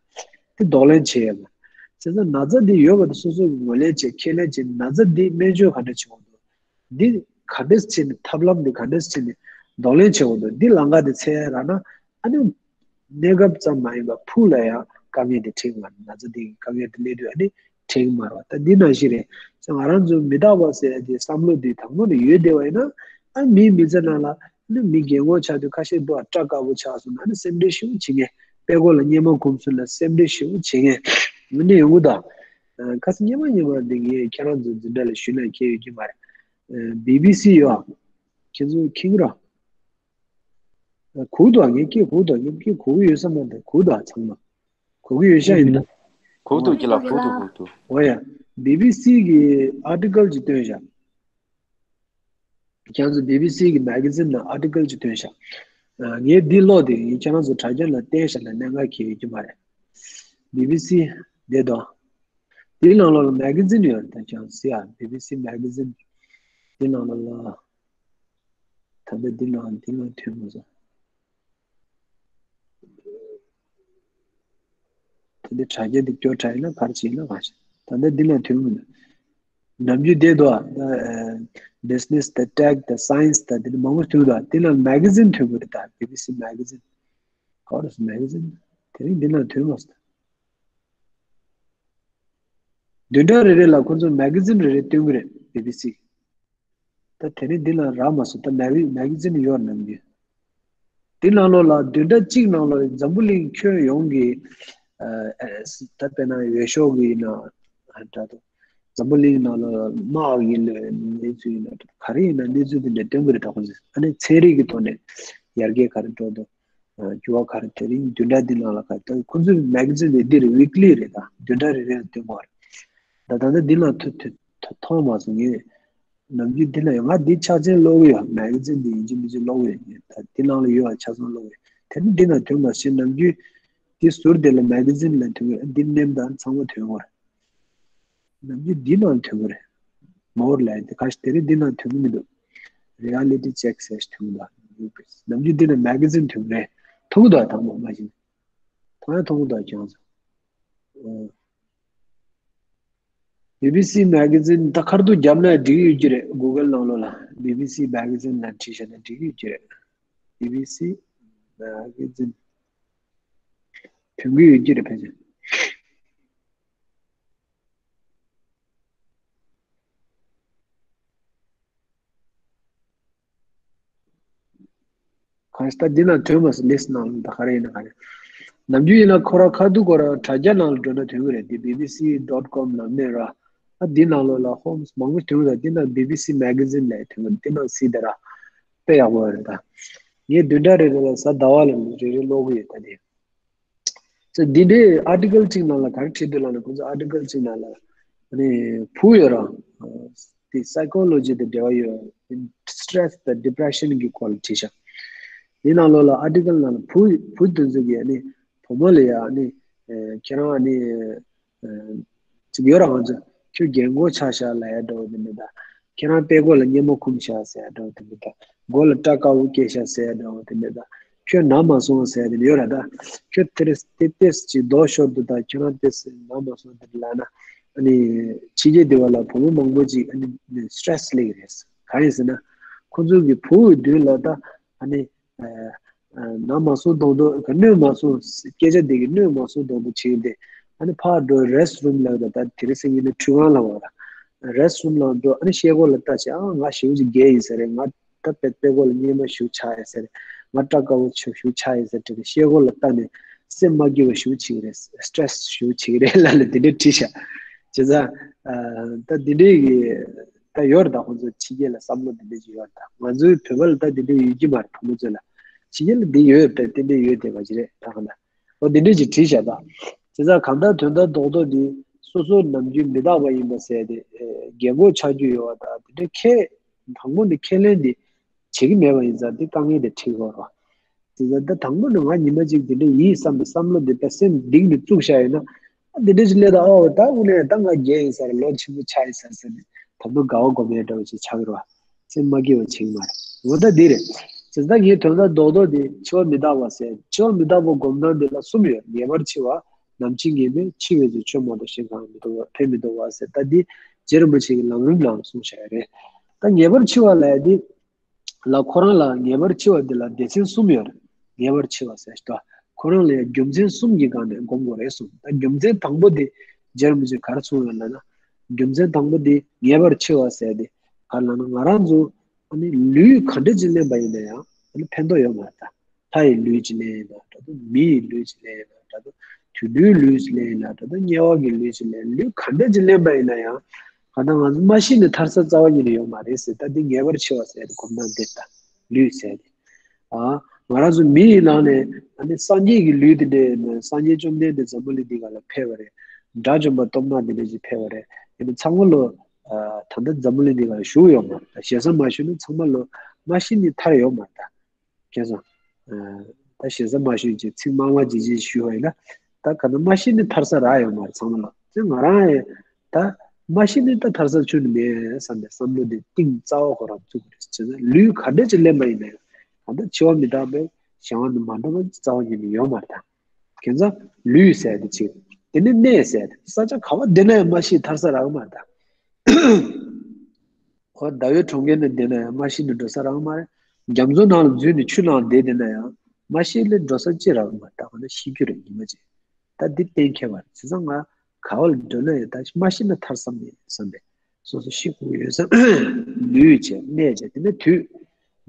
དེ་གདོང་ལེན་བྱེད་ཡོད་མ་རེད། བྱས་ཙང་ན་ཚ་འདི་ཡོད་པ་དེ་སོ་སོ་གིས་ངོས་ལེན་བྱས་ཁས་ལེན་བྱས་ན་ཚ་འདི་སྨན་བཅོས་ག་འདྲ་བྱེད་དགོས་འདུག་འདི་ ག་འདྲས་བྱས་ནས་ཐབས་ལམ་འདི་ག་འདྲས་བྱས་ནས་གདོང་ལེན་བྱེད་དགོས་འདུག་འདི་ལམ་ཁ་དེ་འཚོལ་རག་ན། ཨ་ནི་གནས་སྐབས་ཙམ་མ་ཡིན་པར་ཕུགས་ལ་ཡང་དཀའ་ངལ་དེ་འཕྲད་ཀྱི་མ་རེད། ན་ཚ་དེ་གི་དཀའ་ངལ་དེ་སླེབས་དུས་ཨ་ནི་འཕྲད་ཀྱི་མ་རེད་བ། ད་འདི་ནང་བཞིན་རེད། ང་རང་ཚོ་མི་རྟག་པ་ཟེར་ཡ་དེ་བསམ་བློ་དེ་དང་པོ་ནས་ཡོད་བསྡད་པ་ཡིན་ན། ཨ་མིའི་མི་ཚེ་ནང་ལ་ཨ་ནི་མི་རྒན་གོག་ཆགས་དུས་ཁ་ཤས་འདུག་བ། སྐྲ་དཀར་པོ་ཆགས་སོང་ན་ཨ་ནི་སེམས་ཁྲལ་ཞེ་པོ་བྱེད་མཁན། དཔྲལ་མགོ་ལ་གཉེར་མ་འཁུམས་སོང་ན་སེམས་ཁྲལ་ཞེ་པོ་བྱེད་མཁན་མི་འདྲ་ཡོང་གི་འདུག་ཨ་ཁ་སང་སྔོན་མ་སྔོན་མ་འདི་ངས་ཁྱེད་རང་ཚོ་འཛིན་གྲྭ་ལ་ཞུས་ན་ཁྱད་ཡོད་ཀྱི་མ་རེད། བི་བི་སི་ཡོད། ཁྱེད་ཚོ་མཁྱེན་གྱི་རེད། གོ་གི་འདུག་ངས་སྐད་གོ་གི་འདུག་ངས་སྐད་གོ་གི་ཡོད་ས་མ་རེད། གོ་གི་འདུག་ཚང་མ། གོ་གི་ཡོད་ཤག་ཡིན་ན། གོ་གི་འདུག་ཁྱེད་ལ་གོ་གི་འདུག་གོ་གི་འདུག་འོ་ཡ། བི་བི་སི་གི་ཨར་ཊི་ཀལ་ཅིག་བཏོན་ཤག་ཁྱེད་ཚོ་བི་བི་སི་གི་མེ་ག་ཛིན་ནང་ཨར་ཊི་ཀལ་ཅིག་བཏོན་ཤག་ཨ་ངས་འདི་ཀློག་དེ་ངས་ཁྱེད་རང་ཚོ་དྲ་རྒྱ་ལ་བསྟན་ཤག་ན་གནད་འགག་གི་ཡོད་ཀྱི་མ་རེད། བི་བི་སི་བསྡད་དོ། དེའི་ནང་ལོགས་ལ་མེ་ག་ཛིན་ཡོད་རེད། ད་ཁྱེད་རང་གཟིགས་ཨ། བི་བི་སི་མེ་ག་ཛིན། དེའི་ནང་ལོགས་ལ། ད་ལྟ་འདི་ནང་འདི་ནང་ཐོན་མ་སོང་། ད་ལྟ་དྲ་རྒྱ་འདི་སྐྱོར་དྲ་ཡིན་ན་ག་རེ་བྱེད་ཡིན་ན་ག་ཤེད། ད་ལྟ་འདི་ནང་ཐོན་མི་འདུག་ནམ་རྒྱུན་བསྡད་འདུག་ཨ། ད་ཨ་བི་ཛི་ནེ་སི་དང་ཊེག་དང་སའེན་སི་དང་དེ་འདྲ་མང་པོ་ཐོན་འདུག་དེ་ལ་མེ་ག་ཛིན་ཐོན་གྱི་རེད། ད་བི་བི་སི་མེ་ག་ཛིན། ག་རེ་ཟེར་མེ་ག་ཛིན། དེ་རིང་འདི་ནང་ཐོན་མ་སོང་། བདུན་ཕྲག་རེ་རེ་ལ་ཁོ་ཚོ་མེ་ག་ཛིན་རེ་རེ་སྟོན་གྱི་རེད། བི་བི་སི། ད་དེ་རིང་འདི་ལ་རག་མ་སོང་། ད་མེ་ག་མེ་ག་ཛིན་ཡོད་ནམ་རྒྱུན། འདི་ནང་ལོགས་ལ་བདུན་ཕྲག་གཅིག་ནང་ལོགས་འཛམ་བུ་གླིང་ཁྱོན་ཡོངས་ཀྱི་ཨ་ཨ་ད་དཔེར་ན་འོས་ཤོག་གི་ཡིན་ན་འདྲ་འདུག་འཛམ་བུ་གླིང་ནང་ལོགས་དམག་གི་ལོ་གནས་ཚུལ་ཡིན་ན་ག་རེ་ཡིན་ན་གནས་ཚུལ་དེ་འདྲ་སྟོན་གྱི་རེད། ད་ཁོ་ཚོས་ཨ་ནི་ཚན་རིག་གི་ཐོག་ནས་ཡར་རྒྱས་ག་རེ་འགྲོ་འདུག་འགྱུར་བ་ག་རེ། དེ་རིང་བདུན་ཕྲག་འདི་ནང་ལ་ག་རེ། ཁོ་ཚོའི་མེ་ག་ཛིན་དེ་འདིར་ཝིག་ལི་རེད། ད་བདུན་ཕྲག་རེ་རེ་ལ་སྟོན་གྱི་རེད། ད་ད་ལྟ་འདི་ལ་ཐོ་ཐོ་ཐོ་མཐོང་མ་སོང་། ངས་ནམ་རྒྱུན་འདི་ལ་ཡང་ང་འདི་ཆ་ཚང་ཀློག་གི་ཡོད། མེ་ག་ཛིན་འདི་ཡིན་གཅིག་མིན་གཅིག་ཀློག་གི་ཡོད། ད་འདི་ནང་ལ་ཡོད་པ་ཆ་ཚང་ཀློག་གི་ཡོད། དེ་ནི་འདི་ན་ཐོན་མ་ཤེས། ནམ་རྒྱུན་འདི་ཟུར་དེ་ལ་མེ་ག་ཛིན་ལ་ཐོན་གི་རེད། འདི་མནན་ད་ཚང་མ་ཐོན་གི་རེད། ནམ་རྒྱུན་འདི་ནང་ཐོན་གི་རེད། མོར་ལ་འདི་ཁ་ཤས་དེ་རིང་འདི་ནང་ཐོན་གི་མི་འདུག་རི་ཡ་ལི་ཊི་ཅེག་ཟེར་ཞིག་ཐོན་གི་འདུག་ནམ་རྒྱུན་འདི་ནང་མེ་ག་ཛིན་ཐོན་གི་རེད། མཐོང་གི་འདུག་དང་པོ་མ་གཞི་མཐོང་ཡང་མཐོང་གི་འདུག་ཁྱེད་རང་ཚོ། བི་བི་སི་མེ་ག་ཛིན་ད་ཁ་ཐུག་བརྒྱབ་ན་འགྲིག་ཡོད་ཀྱི་རེད། གུ་གལ་ནང་ལོགས་ལ་བི་བི་སི་མེ་ག་ཛིན་ལ་བྲིས་བཞག་ན་འགྲིག་ཡོད་ཀྱི་རེད། བི་བི་སི་མེ་ག་ཛིན་ཐོན་གི་ཡོད་ཀྱི་རེད། ཕལ་ཆེར། གང་ལྟར་འདི་ན་ཐོན་མ་སོང་། ལིས་ནང་ལ་ད་ག་རེ་ཡིན་ན་ག་རེ། ནམ་རྒྱུན་ཡིན་ན་ཁོ་རང་ཁ་ཐུག་ཁོ་རང་དྲ་རྒྱ་ནང་ལ་འགྲོ་ན་ཐོན་གི་རེད། འདི་བི་བི་སི་ཌོཊ་ཀོམ་ནང་མེད་ར། ཨ་འདི་ནང་ལོགས་ལ་ཧོམ་མང་པོ་ཐོན་གི་རེད། འདི་ན་བི་བི་སི་མེ་ག་ཛིན་ལབ་ཐོན་གི་རེད། འདི་ནང་གཟིགས་དང་ར། དཔེ་ཡག་པོ་ཡོད་རེད་ད། ངས་བདུན་ཕྲག་རེ་རེ་ལ་གཟའ་ཟླ་བ་ལ་རེ་རེ་ཀློག་གི་ཡོད་ད་དེ། ཙི་འདི་འདྲའི་ཨར་ཊི་ཀལ་གཅིག་ནང་ལ་ག་རེ་བྲིས་འདུག་ལབ་ན། ཁོ་ཚོ་ཨར་ཊི་ཀལ་གཅིག་ནང་ལ་ཨ་ནི་བུ་ཡོད་ར། དེ་སའི་ཀོ་ལོ་ཇི་དང་འབྲེལ་བ་ཡོད། སི་ཊེ་སི་དང་ཌི་པི་རེ་ཤན་གྱི་སྐོར་ལ་བྲིས་ཤག་དེ་ནང་ལོགས་ལ་ཨར་ཊི་ཀལ་ནང་ལ་བུ་བུ་དེ་ཚོ་གིས་ཨ་ནི་བུ་མོ་ལ་ཡ་ཨ་ནི་ཁྱེད་རང་ཨ་ནི་ཅིག་ཡོད་ར། ང་ཚོ་ཁྱོད་རྒན་གོག་ཆགས་ཤག་ལབ་ཡ་འདྲ་བོ་དེ་འདྲ་དང་། ཁྱེད་རང་དཔྲལ་མགོ་ལ་གཉེར་མ་འཁུམས་ཤག་ཟེར་ཡ་འདྲ་བོ་དེ་འདྲ་དང་། མགོ་ལ་སྐྲ་དཀར་པོ་སྐྱེས་ཤག་ཟེར་ཡ་འདྲ་བོ་དེ་འདྲ་དང་། ཁྱོད་ན་མ་སོང་ཟེར་ཡ་དེ་འདྲ་ཡོད་ར། ད་ཁྱོད་དེ་རེས་དེ་ཏེས་ཅིག་རྡོ་ཤོར་འདུག་ད་ཁྱོད་རང་ཏེས་ན་མ་སོང་དེ་འདྲ་ལབ་ན། ཨ་ནི་ཕྱི་རྒྱལ་དེ་བ་ལ་བུ་མོ་མང་པོ་ཅིག་ཨ་ནི་སི་ཊེ་སི་སླེབས་ཀྱི་རེད། གང་ཡིན་ཟེར་ན་ཁོ་ཚོ་གི་བུ་གི་མདུན་ལ་ད་ཨ་ནི། ན་མ་སོང་མདོག་མདོག་ག་གནོད་མ་སོང་། སྐད་ཆ་དེ་གི་གནོད་མ་སོང་མདོག་མདོག་བྱས་ཏེ། ཨ་ནི་ཕར་འགྲོ། རེ་སི་ཊི་རུམ་ལ་འགྲོ། ད་དེ་རིང་སང་ཉིན་ནི་ཁྲུས་ཁང་ལ་འགྲོ་ར། རེ་སི་ཊི་རུམ་ལ་འགྲོ། ཨ་ནི་ཤེལ་སྒོ་ལ་ལྟ་བྱས། ཨ་ང་ཞེ་པོ་ཅིག་རྒས་ཡིན་ས་རེད། ང་ད་དཔྲལ་དཔྲལ་མགོ་ལ་གཉེར་མ་ཞེ་པོ་ཆགས་ཡིན་ས་རེད། ང་སྐྲ་དཀར་པོ་ཞེ་པོ་ཆགས་ཡིན་ས་རེད། ཤེལ་སྒོ་ལ་ལྟ་ནས་སེམས་མ་སྐྱིད་པ་ཞེ་པོ་བྱེད་ཀྱི་རེད། སི་ཊེ་སི་ཞེ་པོ་བྱེད་ཀྱི་རེད་ལབ་ལ་དེ་འདྲ་བྲིས་ཤག་བྱས་ཙང་ད་དེ་འདྲའི་གི་ད་ཡོད་རེད། ད་ཁོང་ཚོ་ཕྱི་རྒྱལ་ལ་བསམ་བློ་དེ་འདྲ་ཅིག་ཡོད་རེད། ད་ང་ཚོའི་བོད་པ་ལ་ད་དེ་འདྲ་ཡོད་ཀྱི་མ་རེད། བུ་མོ་ཚོ་ལ་ཕྱི་རྒྱལ་ལ་དེ་ཡོད་རེད། དེ་འདྲ་ཡོད་བསྡད་པ་ཅིག་རེད། ད་གང་ལྟར་འོ་དེ་འདྲ་ཅིག་བྲིས་བཞག་ད་བྱས་ཙང་གང་ལྟར་དོན་དག་རྡོག་རྡོག་འདི་སོ་སོ་ནམ་རྒྱུན་མི་རྟག་པ་ཡིན་པ་ཟེར་ཏེ་རྒན་གོག་ཆགས་རྒྱུ་ཡོད་པ་ད་དེ་འདྲ་ཁས་དང་པོ་ནས་ཁས་ལེན་དེ་བྱེད་ཀྱི་མེད་པ་ཡིན་ཙང་དེ་དཀའ་ངལ་དེ་འཕྲད་ཀྱི་ཡོད་རེད། དེ་ཚོ་ད་དང་པོ་ནས་ང་ཉི་མ་གཅིག་དེ་འདྲ་ཡིན་བསམ་པའི་བསམ་བློ་དེ་དཔེ་སེམས་གཏིང་ནས་བཙུགས་བཞག་ཡོད་ན། ཨ་དེ་འདྲ་ཞིག་སླེབས་དང་། ཨོ་ད་དངོས་གནས་ད་ང་རྒས་ཡིན་ས་རེད། ལོ་ཆེན་པོ་ཆགས་ཡིན་ས་རེད་ཟེར་ནས་ད་དུང་དགའ་བ་སྒོམ་ཡས་འདྲ་བོ་ཞིག་ཆགས་ཀྱི་རེད་བ། སེམས་མ་སྐྱིད་པ་བྱེད་ཀྱི་མ་རེད། འོ་ད་འདི་རེད། བྱས་ཙང་ངའི་དོན་དག་རྡོག་རྡོག་དེ་འཆི་བ་མི་རྟག་པ་ཟེར། འཆི་བ་མི་རྟག་པ་སྒོམ་སྟངས་དེ་ལ་གསུམ་ཡོད། ངེས་པར་འཆི་བ། ནམ་འཆི་ངེས་མེད། འཆི་བའི་ཚེ་ཆོས་མ་གཏོགས་གཞན་གང་མི་རྟོགས་པ། ཕན་མི་ཐོགས་པ་ཟེར། ད་འདི་རྗེ་རིན་པོ་ཆེ་གི་ལམ་རིམ་ནང་ལ་གསུངས་བཞག་ཡོད་རེད། ད་ངེས་པར་འཆི་བ་ལབ་ཡ་དེ་ལ་ཁོ་རང་ལ་ངེས་པར་འཆི་བ་དེ་ལ་སྡེ་ཚན་གསུམ་ཡོད་རེད། ངེས་པར་འཆི་བ་ཟེར་ཞིག་ད་ཁོ་རང་ལ་ཡ་རྒྱུ་མཚན་གསུམ་གྱི་སྒང་ནས་སྒོམ་དགོས་རེད་གསུངས། ད་རྒྱུ་མཚན་དང་པོ་དེ་རྗེ་རིན་པོ་ཆེས་ག་རེ་གསུངས་ཡོད་ལབ་ན། རྒྱུ་མཚན་དང་པོ་དེ་ངེས་པར་འཆི་བ་ཟེར་དེ་ག་རེ་ལབ་ན། ང་རང་ཚོ་ཨ་ནི་ལུས་ག་འདྲ་ཅིག་ལེན་པ་ཡིན་ན་ཡང་ཨ་ནི་ཕན་ཐོགས་ཡོད་མ་རེད་ད། ལྷ་ཡི་ལུས་ཅིག་ལེན་ཡིན་ན་འདྲ་འདུག་མི་ཡི་ལུས་ཅིག་ལེན་ཡིན་ན་འདྲ་འདུག་དུད་འགྲོའི་ལུས་ཅིག་ལེན་ཡིན་ན་འདྲ་འདུག་དམྱལ་བ་གི་ལུས་ཅིག་ལེན། ལུས་ག་འདྲ་ཅིག་ལེན་པ་ཡིན་ན་ཡང་གང་ལྟར་ང་ཚོ་མ་ཤི་ནས་ཐར་ས་རྩ་བ་ཉིད་ནས་ཡོད་མ་རེད་ཟེར། ད་འདི་ངེས་པར་འཆི་བ་ཟེར་ཏེ་སྒོམ་སྟངས་འདི་ལྟ། ལུས་ཟེར་ཏེ། ཨ། ང་རང་ཚོ་མི་ཡི་ནང་ནས་ཨ་ནི་སངས་རྒྱས་ཀྱི་ལུས་དེ་འདྲ་ཡིན་ན་སངས་རྒྱས་བཅོམ་ལྡན་འདས་འཛམ་བུ་གླིང་འདི་ག་ལ་ཕེབས་པ་རེད། དགྲ་བཅོམ་པ་སྟོབས་ལྡན་འདི་འདྲ་ཅིག་ཕེབས་པ་རེད། ཡིན་ན་ཚང་མ་ལོ། ཨ། ད་ལྟ་འཛམ་བུ་གླིང་འདི་ག་ལ་བཞུགས་ཡོད་མ་རེད། ཞེ་ས་མ་ཞུས་ན་ཚང་མ་ལོ་མ་ཤི་ནས་ཐར་ཡོད་མ་རེད་ད། མཁྱེན་སོང་། ཨ། ད་ཞེ་ས་མ་ཞུས་ཅིག་ཚིག་དམའ་དམའ་ཅིག་ཅིག་ཞུས་པ་ཡིན་ན། ད་ག་ན་མ་ཤི་ནས་ཐར་ས་རག་ཡོད་མ་རེད་ཚང་མ་ལ། དེ་ང་རང་ཡང་ད་མ་ཤི་ནས་ད་ཐར་ས་ཁྱོན་ནས་མེད་བསམ་པའི་བསམ་བློ་དེ་གཏིང་རྩ་བ་ཁོ་རང་བཙུགས་དགོས་རེད། བྱས་ཙང་ལུས་ག་འདྲ་ཅིག་ལེན་པ་ཡིན་ན་ཡང་ད་ལྟ་འཆི་བ་མི་རྟག་པའི་གཞན་དབང་དུ་མ་འགྲོ་བ་རྩ་བ་ཉིད་ནས་ཡོད་མ་རེད་ད། མཁྱེན་སོང་། ལུས་ཟེར་དེ་གཅིག་དེ་ནས་གནས་ཟེར་དེ་ས་ཆ་ག་བ་བསྡད་ན་ཡང་མ་ཤི་ཐར་ས་རག་གི་མ་རེད་ད། ཁོ་ཟླ་བའི་གྲོང་ཁྱེར་ནང་བསྡད་ན་ཡང་མ་ཤི་ནས་འགྲོ་ས་རག་མ་རེད། རྒྱ་མཚོ་ནང་ལ་འཛུལ་ནས་ཆུ་ནང་བསྡད་བསྡད་ན་ཡང་མ་ཤི་ལས་འགྲོ་ས་ཅི་རག་མ་རེད། ད་ག་ན་ཤི་རྒྱུ་རེད་ཉི་མ་གཅིག་ད་འདི་གཏན་འཁེལ་བ་རེད། བྱས་ཙང་ང་ག་བ་ལ་འགྲོ་ན་ཡང་ད་མ་ཤི་ན་ཐར་ས་མེད་བསམ་པས་སོ་སོ་ཤི་དགོས་ཡོད་བསམ། ལུས་བྱས་གནས་བྱས་དེ་ནས་དུས།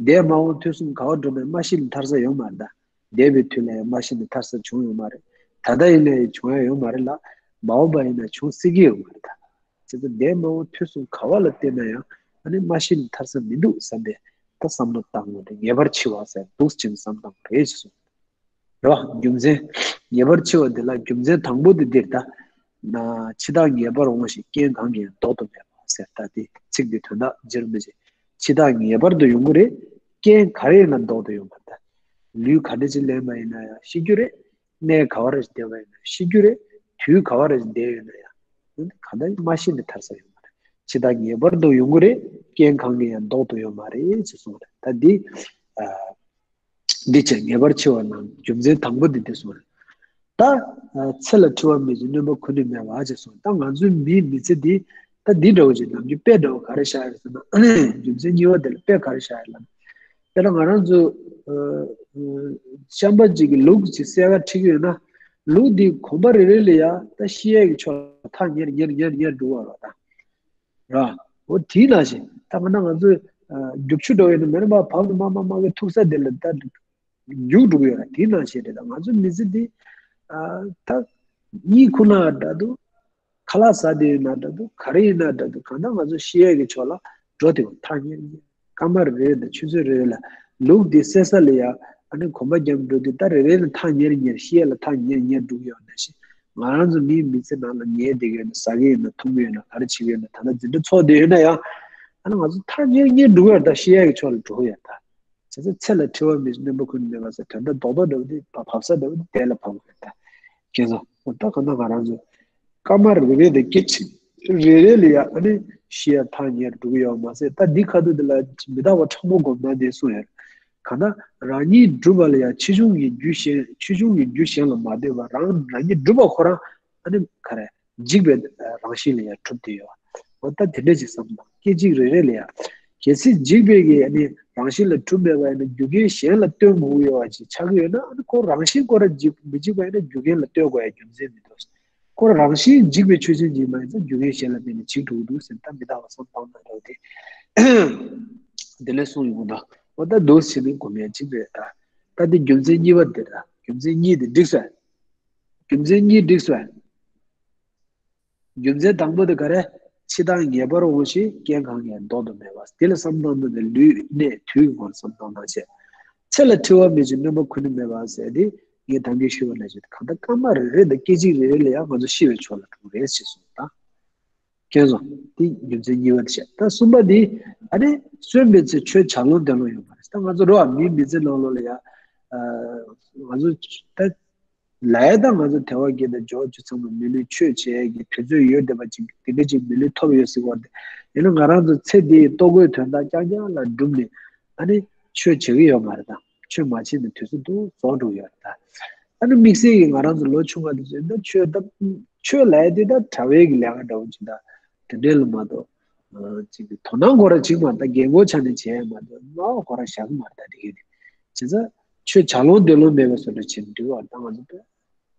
འདས་མ་འོངས་དུས་གསུམ་ག་བ་འགྲོ་ན་མ་ཤི་ན་ཐར་ས་ཡོད་མ་རེད་ད། འདས་པའི་དུས་ལ་ཡང་མ་ཤི་ན་ཐར་ས་བྱུང་ཡོད་མ་རེད། ད་ལྟ་ཡིན་ན་ཡང་བྱུང་ཡ་ཡོད་མ་རེད་ལ། མ་འོངས་པ་ཡིན་ན་བྱུང་སྲིད་ཀྱི་ཡོད་མ་རེད་ད། བྱས་ཙང་འདས་མ་འོངས་དུས་གསུམ་ག་བ་ལ་བལྟས་ན་ཡང་ཨ་ནི་མ་ཤི་ན་ཐར་ས་མི་འདུག་བསམ་པའི་ད་བསམ་བློ་བཏང་དགོས་རེད། ངེས་པར་འཆི་བ་ཟེར་འདུག་ཅེས་བསམ་བཏང་དགོས་རེད་ཅེས་གསུངས། རེད་བ། རྒྱུ་མཚན། ངེས་པར་འཆི་བ་འདི་ལ་རྒྱུ་མཚན་དང་པོ་དེ་འདིར་ད། ན། འཆི་བདག་ངེས་པར་འོང་ཞིང་རྐྱེན་གང་གིས་ཡང་ལྡོག་ཏུ་མེད་པ་ཟེར། ད་དེ་ཚིག་འདི་དོན་དག་རྗེ་རིན་པོ་ཆེ། འཆི་བདག་ངེས་པར་དུ་ཡོང་གི་རེད། རྐྱེན་ག་རེ་ཡིན་ན་ལྡོག་ཏུ་ཡོང་མ་རེད་ད། ལུས་ག་འདྲ་ཅིག་ལེན་པ་ཡིན་ན་ཡང་ཤི་རྒྱུ་རེད། གནས་ག་བ་རེ་བསྡད་པ་ཡིན་ན་ཤི་རྒྱུ་རེད། དུས་ག་བ་རེ་བསྡད་ཡོད་ན་ཡང་། གང་ལྟར་མ་ཤི་ནས་ཐར་ས་ཡོད་མ་རེད། འཆི་བདག་ངེས་པར་དུ་ཡོང་གི་རེད། རྐྱེན་གང་གིས་ཡང་ལྡོག་ཏུ་ཡོད་མ་རེད་ཅེས་གསུངས་རེད། ད་འདི། ཨ། འདི་བྱས་ངེས་པར་འཆི་བ་ན་རྒྱུ་མཚན་དང་པོ་འདི་འདི་གསུངས་རེད། ད། ཨ། ཚེ་ལ་འཁྲི་བ་མེད་ཅིང་སྣོན་པ་ཁུར་ནས་མེད་པ་ཅེས་གསུངས། ད་ང་ཚོའི་མིའི་མི་ཚེ་འདི་ད་འདི་འདྲ་བོ་ཅིག་ནམ་རྒྱུན་དཔེ་འདྲ་བོ་ག་རེ་བཞག་ཡོད་ཟེར་ན། རྒྱུ་མཚན་གཉིས་པ་དེ་ལ་དཔེ་ག་རེ་བཞག་ཡོད་ལབ་ན། དཔེར་ན་ང་རང་ཚོ། ཨ། ཨ། ཤམ་པ་ཅིག་གིས་ལུག་ཅིག་གསལ་ཁ་ཁྲིད་ཀྱི་ཡོད་ན། ལུག་འདི་གོམ་པ་རེ་རེ་ལ་ཡ་ད་ཤི་ཡས་ཀྱི་ཕྱོགས་ལ་ཐག་ཉེར་ཉེར་ཉེར་ཉེར་འགྲོ་བ་རེད་ད། ར། འོ་དེའི་ནང་བཞིན་ད་ག་ན་ང་ཚོས། ཨ། རྒྱུག་ཆུ་འགྲོ་ཡོད་ན་མེ་རི་མ་བབ་ནས་མ་མ་མ་གི་ཐུག་ས་དེ་ལ་ད་རྒྱུག་འགྲོ་གི་ཡོད་ར། དེའི་ནང་བཞིན་རེད། ད་ང་ཚོ་མི་ཚེ་འདི། ཨ། ད་གཉིད་ཁུག་ན་འདྲ་འདུག་ཁ་ལག་ཟ་དེ་ཡོད་ན་འདྲ་འདུག་ག་རེ་ཡིན་ན་འདྲ་འདུག་གང་ལྟར་ང་ཚོ་ཤི་ཡས་ཀྱི་ཕྱོགས་ལ་འགྲོ་དེ་བ་ཐག་ཉེར་ཉེར། སྐར་མ་རེ་རེ་དང་ཆུ་ཚོད་རེ་རེ་ལ་ལུག་དེ་བསད་ས་ལ་ཡ་ཨ་ནི་གོམ་པ་རྒྱབ་འགྲོ་དུས་ད་རེ་རེ་ལ་ཐག་ཉེར་ཉེར་ཤི་ཡས་ལ་ཐག་ཉེར་ཉེར་འགྲོ་གི་ཡོད་ནང་བཞིན། ང་རང་ཚོ་མིའི་མི་ཚེ་ནང་ལ་ཉལ་བསྡད་ཀྱི་ཡོད་ན་ཟ་གི་ཡོད་ན་འཐུང་གི་ཡོད་ན་ག་རེ་བྱེད་ཀྱི་ཡོད་ན་ད་ལྟ་འཛིན་གྲྭ་ཚོགས་བསྡད་ཡོད་ན་ཡང་ཨ་ནི་ང་ཚོ་ཐག་ཉེར་ཉེར་འགྲོ་གི་ཡོད་རེད། ད་ཤི་ཡས་ཀྱི་ཕྱོགས་ལ་འགྲོ་གི་ཡོད་ད། བྱས་ཙང་ཚེ་ལ་འཁྲི་བ་མེད་ཅིང་སྣོན་པ་ཁུར་ནས་མེད་པ་ཟེར་དོན་དག་རྡོག་རྡོག་འདྲ་བོ་དེ་བབ་ས་འདྲ་བོ་དེ་དེ་ལ་བབ་དགོས་རེད་ད། མཁྱེན་སོང་། འོ་ད་གང་ལྟར་ང་རང་ཚོ་སྐར་མ་རེ་རེ་དང་སྐད་ཅིག་རེ་རེ་ལ་ཡ་ཨ་ནི་ཤི་ཡ་ཐག་ཉེར་འགྲོ་གི་ཡོད་མ་ཟད། ད་འདི་ཁ་ཐུག་འདི་ལ་མི་རྟག་པ་ཕྲ་མོ་སྒོམ་ན་འདི་གསུངས་ཡོད། གང་ལྟར་རང་ཉིད་སྒྲུབ་པ་ལ་ཡ་ཆེ་ཆུང་གི་རྒྱུ་གཞན་ཆེ་ཆུང་གི་རྒྱུ་གཞན་ལ་མ་ལྟོས་པར་རང་རང་ཉིད་སྒྲུབ་པ་ཁོ་རང་ཨ་ནི་ག་རེ། འཇིག་པའི་རང་བཞིན་ལ་ཡང་གྲུབ་བསྡད་ཡོད། འོ་ད་དེ་འདྲ་ཅིག་བསམ་དང་སྐད་ཅིག་རེ་རེ་ལ་ཡང་། གལ་སྲིད་འཇིག་པའི་གི་ཨ་ནི་རང་བཞིན་ལ་གྲུབ་མེད་པ་ཡིན་ན་རྒྱུ་རྐྱེན་གཞན་ལ་ལྟོས་དགོས་ཀྱི་ཡོད་པ་ཅིག་ཆགས་ཀྱི་ཡོད་ན་ཨ་ནི་ཁོ་རང་བཞིན་ཁོ་རང་འཇིག་མི་འཇིག་པ་ཡིན་ན་རྒྱུ་རྐྱེན་ལ་ལྟོས་དགོས་ཡ་རྒྱུ་མཚན་མི་འདུག་ཁོ་རང་བཞིན་འཇིག་པའི་ཆོས་ཅན་ཅིག་མ་ཡིན་ཙང་རྒྱུ་རྐྱེན་གཞན་ལ་བརྟེན་ནས་འཇིག་འགྲོ་གི་འདུག་ཟེར་ད་མི་རྟག་པ་བསམ་བཏང་ན་འདྲ་བོ་དེ་དེ་ལས་གསུངས་ཡོང་གི་འདུག་འོ་ད་འདུག་ཟེར་ནས་སྒོམ་ཡ་གཅིག་རེད་ད། ད་འདི་རྒྱུ་མཚན་གཉིས་པ་འདི་རེད། རྒྱུ་མཚན་གཉིས་འདི་འགྲིག་སོང་། རྒྱུ་མཚན་གཉིས་འགྲིག་སོང་། རྒྱུ་མཚན་དང་པོ་དེ་ག་རེ། འཆི་བདག་ངེས་པར་འོང་ཞིང་རྐྱེན་གང་གིས་ལྡོག་ཏུ་མེད་པ། དེ་ལ་བསམ་བཏང་ན་དེ་ལུས་གནས་དུས་ཀྱི་སྒོ་ནས་བསམ་བཏང་ན་བྱས། ཚེ་ལ་འཁྲི་བ་མེད་ཅིང་སྣོན་པ་ཁུར་ནས་མེད་པ་ཟེར་དེ་ངས་ད་གིན་ཞུས་པ་ནང་བཞིན་གང་ལྟར་སྐར་མ་རེ་རེ་དང་སྐད་ཅིག་རེ་རེ་ལ་ཡང་ང་ཚོ་ཤི་བའི་ཕྱོགས་ལ་འགྲོ་གི་རེད་ཅེས་གསུངས་དང་། མཁྱེན་སོང་། དེ་རྒྱུ་མཚན་གཉིས་པ་དེ་བཤད། ད་གསུམ་པ་དེ་ཨ་ནི་གསོན་པའི་ཚེ་ཆོས་བྱ་ལོང་འདོན་ལོང་ཡོད་མ་རེད། ད་ང་ཚོ་རོ་མིའི་མི་ཚེ་ནང་ལོགས་ལ་ཡང་ང་ཚོ་ད། ལས་དང་ང་ཚོ་དལ་བ་བརྒྱད་དང་འབྱོར་བཅུ་ཚང་མ་མི་ལུས་ཆོས་བྱེད་ཀྱི་དུས་ཚོད་ཡོད་བསྡད་པ་ཅིག་དེ་འདྲ་ཅིག་མི་ལུས་ཐོབ་ཡོད་ཟེར་བ་དེ་ཡིན་ན་ང་རང་ཚོ་ཚེ་འདིའི་ལྟོ་གོས་དོན་དག་རྐྱང་རྐྱང་ལ་བསྒྲུབས་ནས་ཨ་ནི་ཆོས་བྱེད་ཀྱི་ཡོད་མ་རེད་དང་ཆོས་མ་བྱེད་ནས་དུས་ཚོད་དུ་རྫོགས་འགྲོ་ཡོད་རེད་ད། ཨ་ནི་དམིགས་བསལ་གྱི་ང་རང་ཚོ་ལོ་ཆུང་བ་དེ་ཚོས་ད་ཆོས་ད་ཆོས་ལས་དེ་ད་གྲྭ་བའི་གི་ལས་ཀ་འདྲ་བོ་ཅིག་ད་དེ་འདྲས་ལ་མ་གཏོགས། ཅིག་དོ་སྣང་ཁོ་ར་ཅིག་མ་རེད་ད། རྒན་གོག་ཆ་ནས་བྱས་མ་རེད། སྨྲ་བ་ཁོ་ར་བཞག་གི་མ་རེད་ད། དེ་གས་དེ་བྱས་ཙང་ཆོས་བྱ་ལོང་འདོད་ལོང་མེད་པའི་བཟོ་འདྲ་བྱེད་འདུག་བ། ད་ང་ཚོ་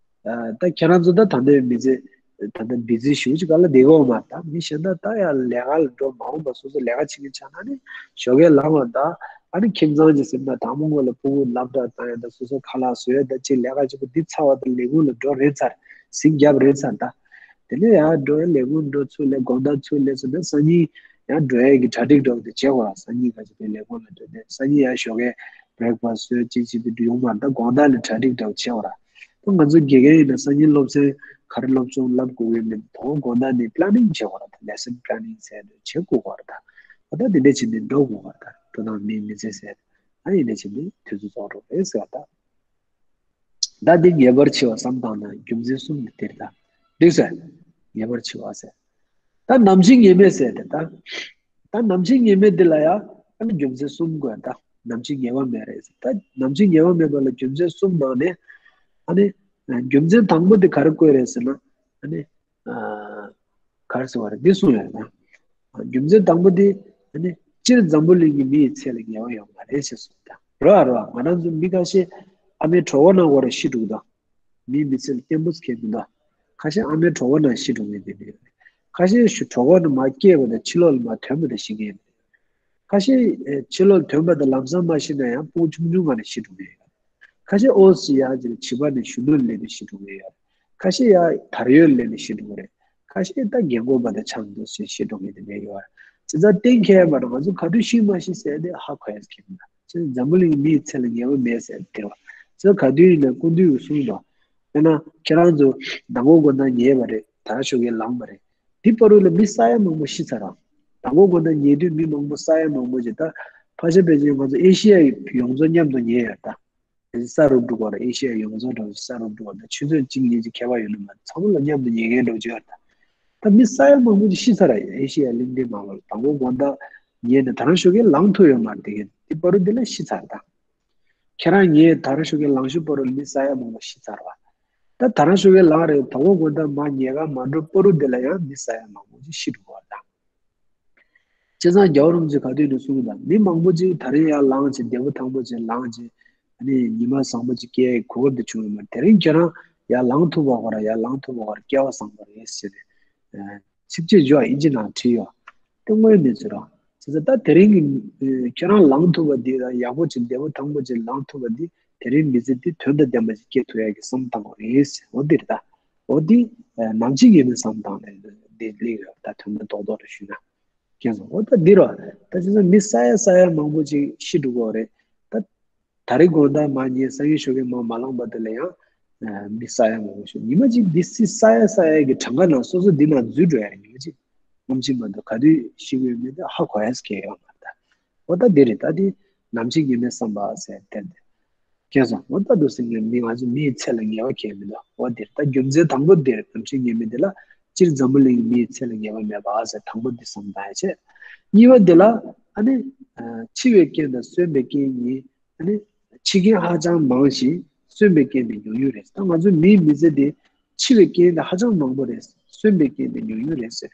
ད་ཁྱེད་རང་ཚོ་ད་ད་ལྟའི་མི་ཚེ་ད་ལྟ་བི་ཛི་ཞེ་པོ་ཅིག་ག་ལ་བསྡད་ཀྱི་ཡོད་མ་རེད་ད། མི་གཞན་དག་ད་ཡར་ལས་ཀ་ལ་འགྲོ་མ་འོངས་པ་སོ་སོ་ལས་ཀ་བྱེད་མཁན་ཆགས་ན་ནི་ཞོགས་ཀས་ལངས་པ་ད་ཨ་ནི་ཁྱིམ་ཚང་གི་སེམས་ནང་དང་པོ་ངོས་ལ་ཕྲུ་གུ་སློབ་གྲྭ་བཏང་ཡ་ད་སོ་སོ་ཁ་ལག་བཟོ་ཡ་ད་ཅིག་ལས་ཀ་བྱེད་པ་འདི་ཚར་བ་ད་ལས་ཁུངས་ལ་འགྲོ་རན་ཚར། ཟིང་རྒྱབ་རན་ཚར་ད། དེ་ནས་ཡར་འགྲོ་ཡ་ལས་ཁུངས་འགྲོ་ཚུར་སླེབས་དགོང་དག་ཚུར་སླེབས་སོང་ན་སང་ཉིན་ཡར་འགྲོ་ཡ་གི་གྲ་སྒྲིག་འདྲ་བོ་དེ་བྱེད་དགོས་ར། སང་ཉིན་ག་ཅིག་དེ་ལས་ཁུངས་ལ་འགྲོ་དེ་སང་ཉིན་ཡར་ཞོགས་ཀས་བྷི་རེག་ཕ་སི་བཟོས་ཅིག་ཅིག་དེ་འདྲ་ཡོང་མ་རེད་ད། དགོང་དག་ལ་གྲ་སྒྲིག་འདྲ་བོ་བྱེད་དགོས་ར། ད་ང་ཚོ་དགེ་རྒན་ཡིན་ན་སང་ཉིན་སློབ་ཚན་ག་རེ་སློབ་སྦྱོང་བསླབ་དགོས་ཀྱི་མིན། དང་པོ་དགོང་དག་ནས་པི་ལེ་ནིང་བྱེད་དགོས་ར། ད་ལེ་སན་པི་ལེ་ནིང་ཟེར་འདྲ་བྱེད་དགོས་ར། ད་ད་དེ་འདྲ་བྱས་ནས་འགྲོ་དགོས་ར། ད་འགྲོ་སྟངས་མིའི་མི་ཚེ་ཟེར་ད་ཡིན་འདྲ་བྱས་ནས་དུས་ཚོད་རྫོགས་འགྲོ་རེད་ཟེར་བ་ད། ད་འདི་ངེས་པར་འཆི་བ་བསམ་བཏང་ན་རྒྱུ་མཚན་གསུམ་ནི་འདིར་ད། འགྲིག་ཟེར། ངེས་པར་འཆི་བ་ཟེར། ད་ནམ་འཆི་ངེས་མེད་ཟེར་ཏེ་ད། ད་ནམ་འཆི་ངེས་མེད་འདི་ལ་ཡང་ཨ་ནི་རྒྱུ་མཚན་གསུམ་དགོས་ད། ནམ་འཆི་ངེས་པ་མེད་རེད་ཟེར། ད་ནམ་འཆི་ངེས་པ་མེད་པ་ལ་རྒྱུ་མཚན་གསུམ་ནང་ནས་ཨ་ནི་རྒྱུ་མཚན་དང་པོ་འདི་ག་རེ་བཀོད་རེད་ཟེར་ན་ཨ་ནི། ག་རེ་ཟེར་བ་རེད་འདི་གསུངས་ཡོད་ན། རྒྱུ་མཚན་དང་པོ་འདི་ཨ་ནི་སྤྱིར་འཛམ་བུ་གླིང་གི་མི་ཡི་ཚེ་ལ་ངེས་པ་ཡོད་མ་རེད་ཅེས་གསུངས་ད། རོ་ཨ་རོ་ཨ་ང་རང་ཚོ་མི་ཁ་ཤས་ཨ་མའི་གྲོད་ཁོག་ནང་བར་ཤི་འགྲོ་གི་འདུག་མིའི་མི་ཚེ་ལ་སྐྱེན་པོ་ཁེལ་མི་འདུག་ཁ་ཤས་ཨ་མའི་གྲོད་ཁོག་ནང་ཤི་འགྲོ་མཁན་དེ་འདྲ་ཡོད་རེད། ཁ་ཤས་ཤུ་གྲོད་ཁོག་ནང་མ་སྐྱེས་པ་དང་ཕྱི་ལོགས་ལ་མ་ཐོན་པ་དང་ཤི་མཁན་ཡོད་རེད། ཁ་ཤས་ཨེ་ཕྱི་ལོགས་ཐོན་པ་དང་ལམ་སང་མ་ཤི་ན་ཡང་སྤུ་གུ་ཆུང་ཆུང་སྒང་ནས་ཤི་འགྲོ་མཁན་ཡོད་རེད། ཁ་ཤས་ཨོ་སི་ཡ་ཅིག་བྱིས་པ་ནས་གཞོན་ནུར་སླེབས་ཏེ་ཤི་འགྲོ་མཁན་ཡོད་རེད། ཁ་ཤས་ཡ་དར་ཡོལ་སླེབས་ནས་ཤི་འགྲོ་གི་རེད། ཁ་ཤས་ད་རྒན་གོག་པ་དང་ཆགས་འདུག་ཟེར་ཤི་འགྲོ་མཁན་དེ་འདྲ་ཡོད་རེད། བྱས་ཙང་གཏན་འཁེལ་ཡ་མ་རེད། ང་ཚོ་ག་དུས་ཤི་མ་ཤི་ཟེར་དེ་ཧ་གོ་ཡ་ཟེར་མཁན་མ་རེད། བྱས་ཙང་འཛམ་བུ་གླིང་མིའི་ཚེ་ལ་ངེས་པ་མེད་ཟེར་དེ་རེད། བྱས་ཙང་ག་དུས་ཡིན་ན་སྐུ་མདུན་གྱིས་གསུངས་འདུག་དཔེར་ན་ཁྱེད་རང་ཚོ་མདང་དགོང་དགོང་དག་ཉལ་བ་རེད། ད་ཞོགས་ཀས་ལངས་པ་རེད། དེ་བར་དུ་ལ་མི་ས་ཡ་མང་པོ་ཤི་ཚར་ར། དང་པོ་དགོང་དག་ཉལ་དུས་མི་མང་པོ་ས་ཡ་མང་པོ་ཅིག་ད་ཕལ་ཆེར་ཕལ་ཆེར་ང་ཚོ་ཨེ་ཤི་ཡ་ཡོངས་རྫོགས་མཉམ་དུ་ཉལ་ཡོད་ད། ས་རུབ་འགྲོ་བ་རེད། ཨེ་ཤི་ཡ་ཡོངས་རྫོགས་འགྲོ་ས་རུབ་འགྲོ་བ་ད་ཆུ་ཚོད་གཅིག་གཉིས་ཀྱི་ཁྱད་པར་ཡོད་ནི་མ་ཚང་མ་ལ་མཉམ་དུ་ཉལ་མཁན་འགྲོ་ཅིག་ཡོད་ད། ད་མི་ས་ཡ་མང་པོ་ཅིག་ཤི་ཚར་ར་ཡོད། ཨེ་ཤི་ཡ་གླིང་ཕྲན་མང་པོ་ལ་དང་པོ་དགོང་དག་ཉལ་ནས་ད་རང་ཞོགས་ཀས་ལངས་ཐུབ་ཡོད་མ་རེད། དེ་གས་དེ་བར་དུ་དེ་ལ་ཤི་ཚར་ད། ཁྱེད་རང་ངས་ད་རང་ཞོགས་ཀས་ལངས་ཤུལ་བར་དུ་མི་ས་ཡ་མང་པོ་ཤི་ཚར་བ། ད་ད་རང་ཞོགས་ཀས་ལངས་རེད། དང་པོ་དགོང་དག་མ་ཉལ་ཁ་མ་འགྲོ་བར་དུ་དེ་ལ་ཡང་མི་ས་ཡ་མང་པོ་ཅིག་ཤི་འགྲོ་བ་དང་། བྱས་ཙང་རྒྱལ་བ་རིན་པོ་ཆེ་ག་དུས་ནས་གསུངས་དང་མི་མང་པོ་ཅིག་ད་རིང་ཡར་ལངས་བྱས་བདེ་པོ་ཐང་པོ་ཅིག་ལངས་བྱས་ཨ་ནི་ཉི་མ་བཟང་པོ་ཅིག་སྐྱེལ་གོ་སྐབས་དེ་བྱུང་ཡོད་མ་རེད། དེ་རིང་ཁྱེད་རང་ཡར་ལངས་ཐུབ་པ་ཁོ་རང་ཡར་ལངས་ཐུབ་པ་ཁོ་རང་སྐལ་བ་བཟང་པོ་རེད་ཟེར་ནས། ཚིགས་བཅད་བརྗོད་ཨིན་ཇི་ནང་བྲིས་ཡོད། དེ་དངོས་གནས་ཚོད་རང་། བྱས་ཙང་ད་དེ་རིང་གི་ཁྱེད་རང་ལངས་ཐུབ་པ་འདི་དང་ཡག་པོ་ཅིག་བདེ་པོ་ཐང་པོ་ཅིག་ལངས་ཐུབ་པ་འདི་དེ་རིང་མི་ཚེ་འདི་དོན་དང་ལྡན་པ་ཅིག་སྐྱེལ་ཐུབ་ཡག་གི་བསམ་བཏང་དགོས་རེད། འོ་འདི་རེད་ད། འོ་འདི་ནམ་འཆི་ངེས་མེད་བསམ་བཏང་ནས་འདི་སླེབས་ཡོད་ད། དོན་དག་རྡོག་རྡོག་རེ་ཞུས་ན། མཁྱེན་སོང་། འོ་ད་འདི་རོ། ད་བྱས་ཙང་མི་ས་ཡ་ས་ཡ་མང་པོ་ཅིག་ཤི་འགྲོ་གི་རེད་ད། ད་རེས་དགོང་དག་མ་ཉལ་སང་ཉིན་ཞོགས་ཀས་མ་མ་ལངས་པ་དེ་ལ་ཡང་མི་ས་ཡ་མང་པོ་ཤོར། ཉི་མ་གཅིག་འདི་སི་ས་ཡ་ས་ཡ་གི་གྲངས་ཀ་ནང་སོ་སོ་འདི་ནང་འཛུལ་འགྲོ་ཡ་རེད། ཉི་མ་གཅིག་ནམ་འཆི་མ་འདུག་ག་དུས་ཤི་དགོས་མིན་དེ་ཧ་གོ་ཡ་སྐད་ཡོད་མ་རེད་ད། འོ་ད་འདི་རེད་ད། འདི་ནམ་འཆི་ངེས་མེད་བསམ་པ་ཟེར་དེར་དེ། མཁྱེན་སོང་། འོ་ད་འདུག་སེ་ངས་མི་ང་ཚོ་མིའི་ཚེ་ལ་ངེས་པ་གང་ཡང་མི་འདུག་འོ་འདིར་ད་རྒྱུ་མཚན་དང་པོ་འདིར་ནམ་འཆི་ངེས་མེད་འདི་ལ་སྤྱིར་འཛམ་བུ་གླིང་གི་མིའི་ཚེ་ལ་ངེས་པ་མེད་པ་ཟེར་དང་པོ་འདི་བསམ་བཏང་ཡ་བྱས། གཉིས་པ་འདི་ལ་ཨ་ནི་འཆི་བའི་རྐྱེན་དང་གསོན་པའི་རྐྱེན་གཉིས། ཨ་ནི་འཆི་རྐྱེན་ཧ་ཅང་མང་ཞིང་གསོན་པའི་རྐྱེན་དེ་ཉུང་ཉུང་རེད། ད་ང་ཚོ་མིའི་མི་ཚེ་འདི་འཆི་བའི་རྐྱེན་དེ་ཧ་ཅང་མང་པོ་རེད། གསོན་པའི་རྐྱེན་དེ་ཉུང་ཉུང་རེད་ཟེར།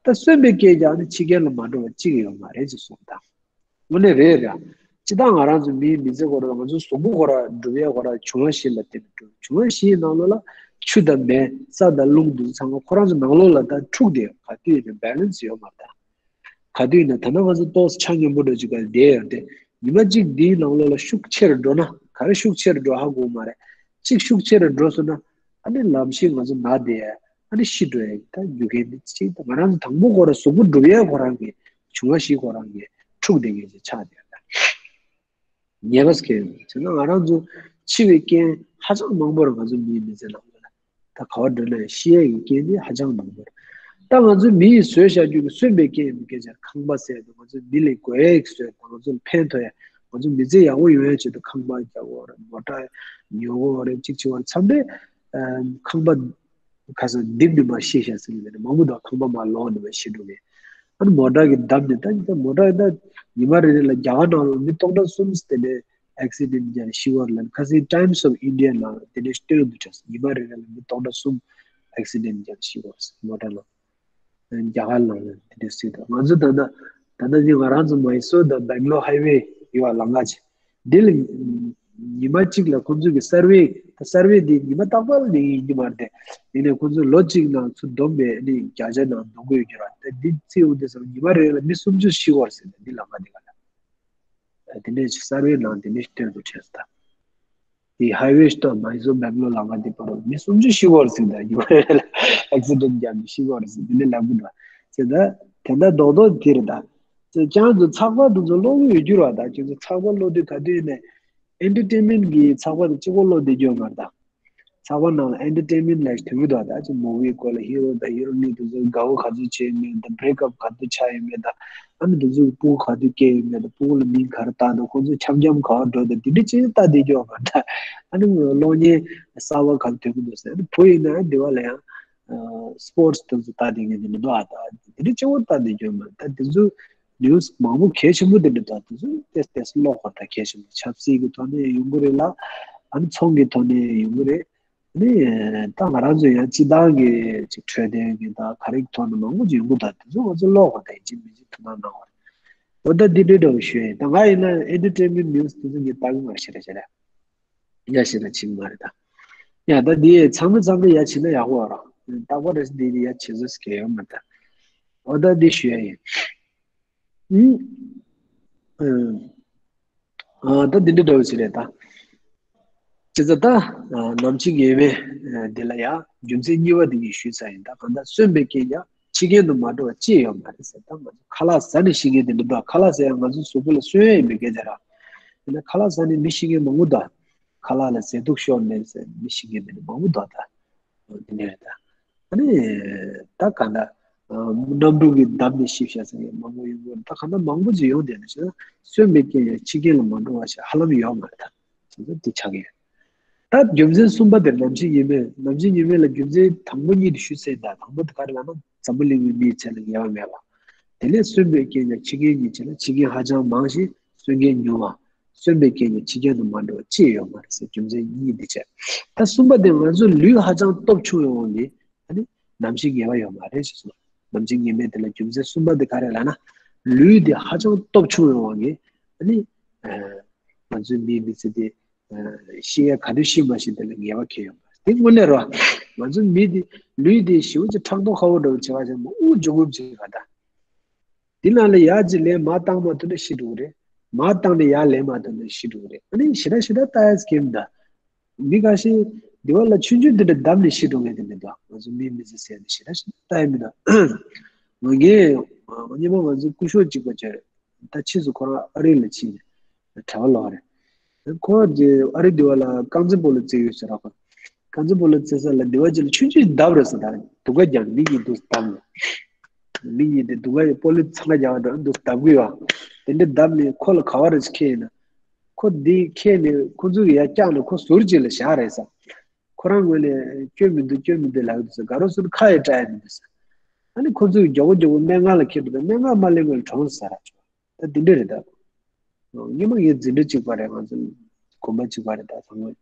ད་གསོན་པའི་རྐྱེན་ཀྱང་ཨ་ནི་འཆི་རྐྱེན་ལ་མ་འགྲོ་བ་གཅིག་ཡོད་མ་རེད་ཅེས་གསུངས་དང་། དངོས་གནས་རེད་ར། སྤྱིར་བཏང་ང་རང་ཚོ་མིའི་མི་ཚེ་ཁོ་ར་ང་ཚོ་གཟུགས་པོ་ཁོ་ར་འགྲུབ་ཡ་ཁོ་ར་འབྱུང་བ་བཞི་ལ་བརྟེན་ནས་འགྲུབ། འབྱུང་བ་བཞིའི་ནང་ལོགས་ལ་ཆུ་དང་མེ་ས་དང་རླུང་འདི་ཚང་མ་ཁོ་རང་ཚོ་ནང་ལོགས་ལ་ད་འཁྲུག་བསྡད་ཡོད། ག་དུས་ཡིན་ན་བེ་ལེན་སི་ཡོད་མ་རེད་ད། ག་དུས་ཡིན་ན་ད་ནང་ང་ཚོ་ཏོག་ཙམ་ཆ་སྙོམས་པོ་འདྲ་ཅིག་ག་བསྡད་ཡོད་དེ། ཉི་མ་གཅིག་འདིའི་ནང་ལོགས་ལ་ཤུགས་ཆེ་རུ་འགྲོ་ན་ག་རེ་ཤུགས་ཆེ་རུ་འགྲོ་ཧ་གོ་མ་རེད། གཅིག་ཤུགས་ཆེ་རུ་འགྲོ་སོང་ན་ཨ་ནི་ལམ་ཤེས་ང་ཚོ་ན་བསྡད་ཡ། ཨ་ནི་ཤི་འགྲོ་ཡ་ད་རྒྱུ་རྐྱེན་དེ་གཅིག་ད་ང་རང་ཚོ་དང་པོ་ཁོ་ར་གཟུགས་པོ་འགྲུབ་ཡ་ཁོ་རང་གི་འབྱུང་བ་བཞི་ཁོ་རང་གི་འཁྲུག་བསྡད་མཁན་ཅིག་ཆགས་བསྡད་ཡོད་ད། ངེས་པ་སྐྱེ་ཡོད། བྱས་ན་ང་རང་ཚོ་འཆི་བའི་རྐྱེན་ཧ་ཅང་མང་པོ་རེད། ང་ཚོ་མིའི་མི་ཚེ་ནང་ལ་ད་ག་བ་འགྲོ་ན་ཤི་ཡས་ཀྱི་རྐྱེན་དེ་ཧ་ཅང་མང་པོ་རེད། ད་ང་ཚོ་མི་ཡིས་བཟོས་བཞག་རྒྱུ་གི་གསོན་པའི་རྐྱེན་ཡིན་པའི་སྐད་ཆ་ཁང་པ་ཟེར་དུས་ང་ཚོ་མི་ལ་དགོས་ཡས་ཀྱི་བཟོས་དང་ང་ཚོ་ལ་ཕན་ཐོགས་ཡས་ང་ཚོ་མི་ཚེ་ཡག་པོ་ཡོང་ཡས་ཆེད་དུ་ཁང་པ་རྒྱག་དགོས་རེད། མོ་ཊ་ཉོ་དགོས་རེད། གཅིག་བྱེད་དགོས་རེད། མཚམས་རེ་ཁང་པ་ཁ་སང་རྡིབ་ནས་མར་ཤི་ཤག་ཟེར་གྱི་འདུག་མང་པོ་དང་ཁང་པ་མར་ལོག་ནས་མར་ཤི་འགྲོ་གི། ཨ་ནི་མོ་ཊ་གི་བརྡབས་ནས་ད་ད་མོ་ཊ་ད་ཉི་མ་རེ་རེ་ལ་རྒྱ་གར་ནང་ལ་མི་སྟོང་ཕྲག་གསུམ་དེ་འདྲའི་ཨེག་སི་ཌེན་ཊི་བརྒྱབ་ཤི་བ་ལ་ཁ་སང་Times of India ནང་དེ་འདྲའི་སྟོན་གྱི་འདུག་ཉི་མ་རེ་རེ་ལ་མི་སྟོང་ཕྲག་གསུམ་ཨེག་སི་ཌེན་ཊི་བརྒྱབ་ཤི་བ་མོ་ཊ་ལ། རྒྱ་གར་ནང་ལ་དེ་འདྲ་སྲིད་དང་། ང་ཚོ་ད་ལྟ་ད་ལྟ་ནི་ང་རང་ཚོ་མའི་སོར་དང་སྦེང་ལོར་ཧའི་ཝེ་ཡོད་པ་ལམ་ཁ་ཅིག་འདི་ལ་ཉི་མ་གཅིག་ལ་ཁོང་ཚོ་གི་སར་ཝེ། ད་སར་ཝེ་འདི་ཉི་མ་རྟག་པར་ལས་ཡིན་གྱི་མ་རེད་དེ། ཡིན་ནའི་ཁོང་ཚོ་ལོ་གཅིག་ནང་ཚུར་བསྡོམས་པའི་ནི་བརྒྱ་ཆ་ནང་འདོན་དགོས་ཀྱི་རེད། ད་འདི་རྩིས་ཡོང་དུས་ཙམ་ཉི་མ་རེ་ལ་མི་སུམ་ཅུ་ཤི་བར་ཟེར་ནས་འདི་ལམ་ཁ་འདི་ག་ལ། དེ་ནས་སར་ཝེ་ནང་དེ་ནས་སྟོན་དུ་བྱས་སོང་ད། དེ་ཧའི་ཝེ་ཤི་ཏོ་མའི་སོར་སྦེང་ལོར་ལམ་ཁ་དེ་བར་མི་སུམ་ཅུ་ཤི་བར་ཟིན་ད་ཡོད་རེད་ལ། ཨེག་སི་ཌེན་ཊི་བརྒྱབ་ནས་ཤི་བར་ཟིན་དེ་ནས་ལབ་གི་འདུག་ཟེར་ད། དེ་འདྲ་རྡོག་རྡོག་དེ་རེད་ད། ཁྱེད་རང་ཚོ་ཚགས་པར་དེ་ཚོ་ཀློག་གི་ཡོད་རྒྱུ་རེད་ད། ཁྱེད་ཚོ་ཚགས་པར་ཀློག་དུས་ག་དུས་ནས་ཨེན་ཊར་ཊེན་མེན་ཊི་གི་ཚགས་པར་དེ་གཅིག་པོ་ཀློག་བསྡད་རྒྱུ་མ་རེད་ད། ཚགས་པར་ནང་ལ་ཨེན་ཊར་ཊེན་མེན་ཊི་ལབ་ཞིག་ཐོན་གྱི་འདུག་ད་ཅིག་མུ་བི་སྐོར་ལ་ཧི་རོ་དང་ཧི་རོ་ནི་དེ་ཚོ་དགའ་བོ་ག་ཚོད་བྱས་ཡོད་མེད་དང་བྷི་རེག་ཨབ་ག་ཚོད་ཆགས་ཡོད་མེད་དང་། ཨ་ནི་དེ་ཚོ་གི་སྤུ་གུ་ག་དུས་སྐྱེས་ཡོད་མེད་དང་། སྤུ་གུ་ལ་མིང་ག་རེ་བཏགས་འདུག་ཁོང་ཚོ་འཆམ་འཆམ་ག་པར་འགྲོ་འདུག་དེ་འདྲ་ཅིག་ལྟ་བསྡད་རྒྱུ་མ་རེད། ཨ་ནི་གློག་བརྙན་གསར་པ་ག་ཚོད་ཐོན་གྱི་འདུག་ཟེར། ཨ་ནི་བུ་ཡིན་ན་དེ་བ་ལ་ཡང་སི་པོར་ཊི་དེ་ཚོ་ལྟ་བསྡད་མཁན་དེ་འདྲ་འདུག་ཨ་ད་དེ་འདྲ་གཅིག་པོ་ལྟ་བསྡད་རྒྱུ་མ་རེད། ད་དེ་ཚོ་ནིའུ་སི་མང་པོ་གལ་ཆེན་པོ་དེ་འདྲ་དང་དེ་ཚོ་ཏོག་ཙམ་ཏོག་ཙམ་ཀློག་དགོས་ད། གལ་ཆེན་པོ་ཆབ་སྲིད་ཀྱི་ཐོག་ནས་ཡོང་གི་རེད་ལ། ཨ་ནི་ཚོང་གི་ཐོག་ནས་ཡོང་གི་རེད། ཨ་ནི་ད་ང་རང་ཚོ་ཡང་སྤྱི་བཏང་གི་ཅིག་འཕྲོད་བསྟེན་གྱི་ད་ག་རེ་གི་ཐོག་ནས་མང་པོ་ཅིག་ཡོང་གི་ད། དེ་ཚོ་ང་ཚོ་ཀློག་དགོས་ད། ཡིན་གཅིག་མིན་གཅིག་ཐུགས་སྣང་གནང་དགོས་རེད། འོ་ད་འདི་འདྲའི་འདྲ་བོ་ཞུ་ཡ་ཡིན། ད་ང་ཡིན་ན་ཨེན་ཊར་ཊེན་མེན་ཊི་ནིའུ་སི་དེ་ཚོ་ངས་ལྟ་གི་མ་རེད། ཞེ་དྲག་ཞེ་དྲག་ཡ་ཞེ་དྲག་བྱེད་ཀྱི་མ་རེད་ད། ཡ་ད་འདི་ཚང་མས་ཚང་མས་ཡ་བྱེད་ན་ཡག་པོ་རེད། རྟག་པར་རེ་འདི་འདི་ཡ་བྱེད་བཟོ་ཟེར་གྱི་ཡོད་མ་རེད་ད། འོ་ད་འདི་ཞུ་ཡ་ཡིན། ཨུམ། ཨ་ད་འདི་འདྲ་འདྲ་བོ་ཞིག་རེད་ད། བྱས་ཙང་ད་ནམ་འཆི་ངེས་མེད་འདི་ལ་ཡ་རྒྱུ་མཚན་གཉིས་པ་འདི་ངས་ཞུས་ཚར་ཡིན། ད་གང་ལྟར་གསོན་པའི་རྐྱེན་ཀྱང་འཆི་རྐྱེན་དུ་མ་འགྲོ་བ་ཅི་ཡང་ཡོད་མ་རེད་ཟེར། ད་ང་ཚོ་ཁ་ལག་ཟ་ནས་ཤི་མཁན་དེ་འདྲ་འདུག་ཁ་ལག་ཟ་ཡང་ང་ཚོའི་གཟུགས་པོ་ལ་གསོན་ཡས་མེད་མཁན་དེ་ར། ཡིན་ན་ཁ་ལག་ཟ་ནས་མི་ཤི་མཁན་མང་པོ་འདུག་ཁ་ལག་ལ་ཟས་དུག་ཤོར་ནས་ཟེར་མི་ཤི་མཁན་དེ་འདྲ་མང་པོ་འདུག་ད་འདི་འདྲ་རེད་ད། ཨ་ནི་ད་གང་ལྟར་གནམ་གྲུ་གིས་བརྡབས་ནས་ཤི་བཞག་ཟེར་མཁན་མང་པོ་ཡོང་གི་རེད། ད་གང་ལྟར་མང་པོ་ཅིག་ཡོང་བསྡད་ན་ཞེ་ན་གསོན་པའི་རྐྱེན་ཡང་འཆི་རྐྱེན་ལ་མ་འགྲོ་བ་ཞིག་ཧ་ལམ་ཡོད་མ་རེད་ད། དེ་ཚོ་འདི་ཆགས་ཀྱི་ཡོད། ད་རྒྱུ་མཚན་གསུམ་པ་དེར་ནམ་འཆི་ངེས་མེད། ནམ་འཆི་ངེས་མེད་ལ་རྒྱུ་མཚན་དང་པོ་གཉིས་དེ་ཞུས་ཚར་ཡིན་ད། དང་པོ་དེ་ག་རེ་ལབ་ན་འཛམ་བུ་གླིང་གི་མིའི་ཚེ་ལ་ངེས་པ་མེད་པ། དེ་ནས་གསོན་པའི་རྐྱེན་ཀྱང་འཆི་རྐྱེན་ཉིད་བྱས་ལ་འཆི་རྐྱེན་ཧ་ཅང་མང་ཞིང་གསོན་མཁན་ཉུང་བ། གསོན་པའི་རྐྱེན་ཀྱང་འཆི་རྐྱེན་དུ་མ་འགྲོ་བ་ཅི་ཡང་ཡོད་མ་རེད་ཟེར། རྒྱུ་མཚན་གཉིས་འདི་བྱས། ད་གསུམ་པ་དེ་ང་ཚོ་ལུས་ཧ་ཅང་སྟོབས་ཆུང་བའི་དབང་གིས་ཨ་ནི་ནམ་འཆི་ངེས་པ་ཡོད་མ་རེད་ཞེས་གསུངས། ནམ་འཆི་ངེས་མེད་དེ་ལ་རྒྱུ་མཚན་གསུམ་པ་དེ་ག་རེ་ལབ་ན། ལུས་དེ་ཧ་ཅང་སྟོབས་ཆུང་བའི་དབང་གིས་ཨ་ནི་ང་ཚོའི་མིའི་མི་ཚེ་དེ་ཤི་ཡ་ག་དུས་ཤི་མ་ཤི་དེ་ལ་ངེས་པ་གང་ཡང་ཡོད་མ་རེད། དེ་དངོས་གནས་རེད་བ། ང་ཚོའི་མི་དེ་ལུས་དེ་ཞེ་པོ་ཅིག་ཕྲག་དོག་ཁ་བོ་འདྲ་བོ་བྱེད་པ་ཅིག་མ་དབུགས་འབྱུང་ངམ་བྱེད་པ་ད། དེ་ནང་ལ་ཡར་ཅིག་ལན་མར་བཏང་མ་ཐུབ་ན་ཤི་འགྲོ་གི་རེད། མར་བཏང་ནས་ཡར་ལན་མ་ཐུབ་ན་ཤི་འགྲོ་གི་རེད། ཨ་ནི་ཞེ་དྲག་ཞེ་དྲག་ལྟ་ཡ་སྐྱེ་མི་འདུག་མི་ཁ་ཤས་འདི་བ་ལ་ཆུང་ཆུང་དེ་འདྲ་བརྡབས་ནས་ཤི་འགྲོ་མཁན་དེ་འདྲ་འདུག་ང་ཚོ་མིའི་མི་ཚེ་ཟེར་ནས་ཞེ་དྲག་ཞེ་དྲག་ལྟ་ཡ་མི་འདུག་ང་ངས་སྔོན་མ་ང་ཚོའི་སྐུ་ཞབས་གཅིག་པ་ཅིག་ད་ཕྱིས་སུ་ཁོ་རང་ཨ་རི་ལ་ཕྱིན་ནས་གྲྭ་པ་ལོག་རེད། ཁོ་གི་ཨ་རི་འདི་བ་ལ་རྐང་རྩེད་སྤོ་ལོ་རྩེ་ཡོད་ཟེར་ར་ཁོ། རྐང་རྩེད་སྤོ་ལོ་རྩེ་ས་ལ་འདི་བ་ཅིག་ལ་ཆུང་ཆུང་བརྡབས་རེད་ཟེར། ད་དུག་ཁ་རྒྱག་མི་གཉིས་འདུག་བརྡབས་ནས། མི་གཉིས་དེ་དུག་ཁ་ཡི་སྤོ་ལོ་འཚང་ཁ་རྒྱག་འགྲོ་འདུག་བརྡབས་གི་ཡོད། དེ་འདྲ་བརྡབས་ནས་ཁོ་ལ་ག་བ་རེ་ཞིག་ཁེལ་ཡིན་ན། ཁོ་འདི་ཁེལ་ནས་ཁོ་ཚོ་གི་ཡར་བཀྱགས་ནས་ཁོ་ཟུར་ཅིག་ལ་བཞག་རེད་ཟེར། ཁོ་རང་ངོས་ནས་སྐྱོན་མི་འདུག་སྐྱོན་མི་འདུག་ལབ་ཀྱི་འདུག་ཟེར། དགའ་རོགས་ཚོ་ཁ་ཡི་བཀྲ་ཡ་མི་འདུག་ཟེར། ཨ་ནི་ཁོ་ཚོས་མགྱོགས་པོ་མགྱོགས་པོ་སྨན་ཁང་ལ་ཁྱེར་འགྲོ་དང་སྨན་ཁང་མ་སླེབས་སྔོན་གྲོངས་ཟེར་ར་ཅིག་ད་འདི་འདྲ་རེད་ད། སྔོན་མ་ངའི་འཛིན་གྲྭ་གཅིག་པ་རེད། ང་ཚོ་དགོན་པ་གཅིག་པ་རེད་ད་ཚང་མ།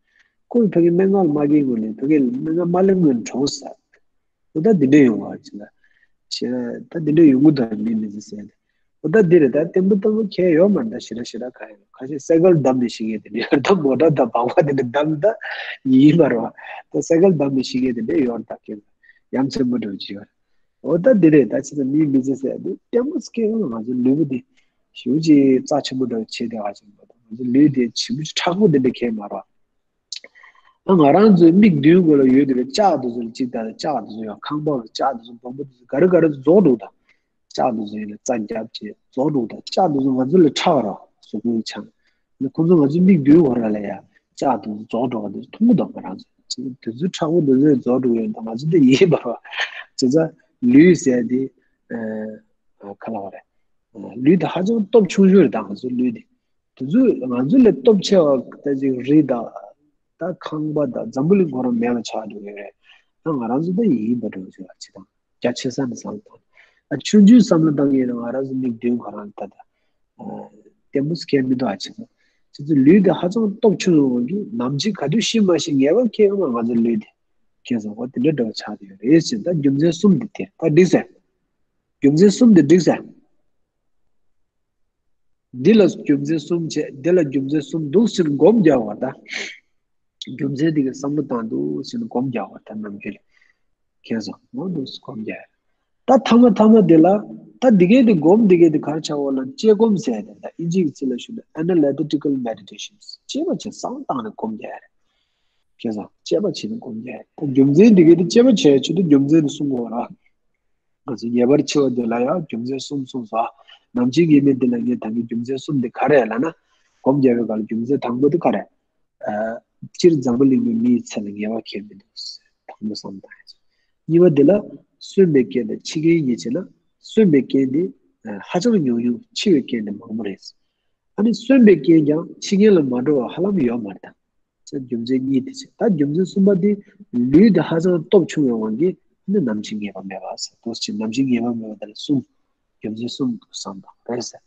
ཁོ་ཕ་གི་སྨན་ཁང་ལ་མ་སླེབས་སྔོན་ནས་ཕ་གི་སྨན་ཁང་མ་སླེབས་སྔོན་གྲོངས་ཟེར། འོ་ད་འདི་འདྲ་ཡོང་བ་ཅིག་ལ། ཞེ་ད་འདི་འདྲ་ཡོང་གི་འདུག་མི་མི་ཚེ་ཟེར་ཏེ། འོ་ད་འདི་རེད་ད། བརྟན་པོ་བརྟན་པོ་ཁྱད་ཡོད་མ་རེད་ད། ཞེ་དྲག་ཞེ་དྲག་ག་ཡོད། ཁ་ཤས་སའི་ཀལ་བརྡབས་ནས་ཤི་མཁན་དེ་འདྲ་ཡོད་ད། མོ་ཊ་དང་བང་བ་དེ་འདྲ་བརྡབས་ད་ཡིན་མ་རེད་བ། ད་སའི་ཀལ་བརྡབས་ནས་ཤི་མཁན་དེ་འདྲ་ཡོད་ད། ཁྱེད་ཡ་མཚན་པོ་འདྲ་བོ་ཅིག་ཡོད། འོ་ད་འདི་རེད་ད། ཅི་ད་མིའི་མི་ཚེ་ཟེར་ཡ་འདི་བརྟན་པོ་སྐྱེ་ཡོང་ང་ཚོ་ལུས་པོ་འདི་ཞེ་པོ་ཅིག་རྩ་ཆེན་པོ་འདྲ་བོ་བྱས་བསྡད་པ་ཅིག་མ་གཏོགས་ང་ཚོ་ལུས་འདི་ཞེ་པོ་ཅིག་མཁྲེགས་པོ་འདི་འདྲ་གང་ཡང་མ་རེད་བ། ང་རང་ཚོའི་མིག་མདུན་སྐོར་ལ་ཡོད་དེ་རེད། ལྕགས་དེ་ཚོ་ལ་གཅིག་ལྟ་ལ་ལྕགས་དེ་ཚོ་ཡང་ཁང་པ་ལ་ལྕགས་དེ་ཚོ་སྦོམ་པོ་དེ་ཚོ་ག་རེ་ག་རེ་རྫོགས་འགྲོ་ད། ལྕགས་དེ་ཚོ་ཡིན་ལ་རྩ་རྒྱབ་བྱས་རྫོགས་འགྲོ་ད། ལྕགས་དེ་ཚོ་ང་ཚོ་ལ་ཁྲག་ར་གཟུགས་པོའི་ཆ་ནས་ཁོང་ཚོ་ང་ཚོའི་མིག་མདུན་སྐོར་ལ་ཡ་ལྕགས་དེ་ཚོ་རྫོགས་འགྲོ་བ་དེ་ཚོ་མཐོང་གི་འདུག་ང་རང་ཚོ་དེ་ཚོའི་ཁྲག་པོ་དེ་ཚོ་རྫོགས་འགྲོ་ཡོད་འདུག་ང་ཚོ་དེ་ཡིན་པ་ར་བ། བྱས་ཙང་ལུས་ཟེར་དེ་ཁ་ལ་བ་རེད། ལུས་དེ་ཧ་ཅང་སྟོབས་ཆུང་ཤོས་རེད་ད་ང་ཚོའི་ལུས་དེ། དེ་ཚོས་ང་ཚོ་ལས་སྟོབས་ཆེ་བ་ད་ཅིག་རི་དང་། ད་ཁང་པ་དང་འཛམ་བུ་གླིང་ཁོ་རང་མེད་པ་ཆགས་འགྲོ་གི་རེད། ད་ང་རང་ཚོ་ད་ཡིན་པ་འགྲོ་ཆོག་ཅི་དང་རྒྱ་ཆེ་ས་ནས་བསམ་བློ་བཏང་། ད་ཆུང་ཆུང་བསམ་བློ་བཏང་ཡིན་ན་ང་རང་ཚོ་མིག་མདུན་ཁོ་རང་ད་ད་ལྟད་མོ་སྐྱེ་མི་འདུག་ཨ་ཅི་ད། ཁྱེད་ཚོ་ལུས་དེ་ཧ་ཅང་སྟོབས་ཆུང་བའི་དབང་གིས་ནམ་འཆི་ག་དུས་ཤི་མ་ཤི་ངེས་པ་ཁྱེད་ཡོང་ང་ཚོ་ལུས་དེ་ཁྱེད་ཚོ་འོ་དེ་འདྲ་འདྲ་བ་ཆགས་ཡོད་རེད་ཅེས་ད་རྒྱུ་མཚན་གསུམ་དེ་དེ་ད་འགྲིག་ཟེར། རྒྱུ་མཚན་གསུམ་དེ་འགྲིག་ས། འདི་ལ་རྒྱུ་མཚན་གསུམ་བྱས། འདི་ལ་རྒྱུ་མཚན་གསུམ་འདུག་ཟེར་སྒོམ་རྒྱག་པ་དང་། རྒྱུ་མཚན་འདི་གི་བསམ་བློ་བཏང་འདུག་ཟེར་ནས་སྒོམ་རྒྱག་པ་དང་། ནམ་རྒྱུན་ལ་མཁྱེན་སོང་ངོ་། འདུག་སྒོམ་རྒྱག་ད་ཐ་མ་ཐ་མ་འདི་ལ། ད་འདི་གའི་འདི་སྒོམ་འདི་གའི་འདི་ག་རེ་ཆགས་པ་ལ་དཔྱད་སྒོམ་ཟེར་ཏེ། ད་ཨིན་ཇིའི་ཚིག་ལ་ཞུ་ན་Analytical Meditations། དཔྱད་པ་བྱས་བསམ་བློ་བཏང་ནས་སྒོམ་རྒྱག་རེད། མཁྱེན་སོང་། དཔྱད་པ་བྱས་ནས་སྒོམ་རྒྱག་ད་རྒྱུ་མཚན་འདི་གའི་འདི་དཔྱད་པ་བྱས་ཆེད་དུ་རྒྱུ་མཚན་འདི་གསུང་དགོས་ར། ང་ཚོ་ངེས་པར་འཆི་བ་འདི་ལ་ཡང་རྒྱུ་མཚན་གསུམ་གསུངས་སོ། ནམ་འཆི་ངེས་མེད་འདི་ལ་ངས་ད་གིན་རྒྱུ་མཚན་གསུམ་འདི་ག་རེ་ལབ་ན། སྒོམ་རྒྱག་པའི་སྐབས་ལ་རྒྱུ་མཚན་དང་པོ་འདི་ག་རེ། ཨ། སྤྱིར་འཛམ་བུ་གླིང་པའི་མི་ཡི་ཚེ་ལ་ངེས་པ་ཁེལ་མི་འདུག་དང་པོ་བསམ་བཏང་ཡ། གཉིས་པ་འདི་ལ་གསོན་པའི་རྐྱེན་དང་འཆི་རྐྱེན་གཉིས་བྱས་ན། གསོན་པའི་རྐྱེན་འདི་ཧ་ཅང་ཉུང་ཉུང་། འཆི་བའི་རྐྱེན་འདི་མང་པོ་རེད། ཨ་ནི་གསོན་པའི་རྐྱེན་ཀྱང་འཆི་རྐྱེན་ལ་མ་འགྲོ་བ་ཧ་ལམ་ཡོད་མ་རེད་ད། ཟེར་རྒྱུ་མཚན་གཉིས་དེ་བྱས། ད་རྒྱུ་མཚན་གསུམ་པ་དེ་ལུས་དེ་ཧ་ཅང་སྟོབས་ཆུང་བའི་དབང་གིས་ནི་ནམ་འཆི་ངེས་པ་མེད་པ་ཟེར། འདུག་སེ་ནམ་འཆི་ངེས་པ་མེད་པ་དེ་ལ་གསུམ། རྒྱུ་མཚན་གསུམ་དུ་བསམ་པ་རེད་ཟེར།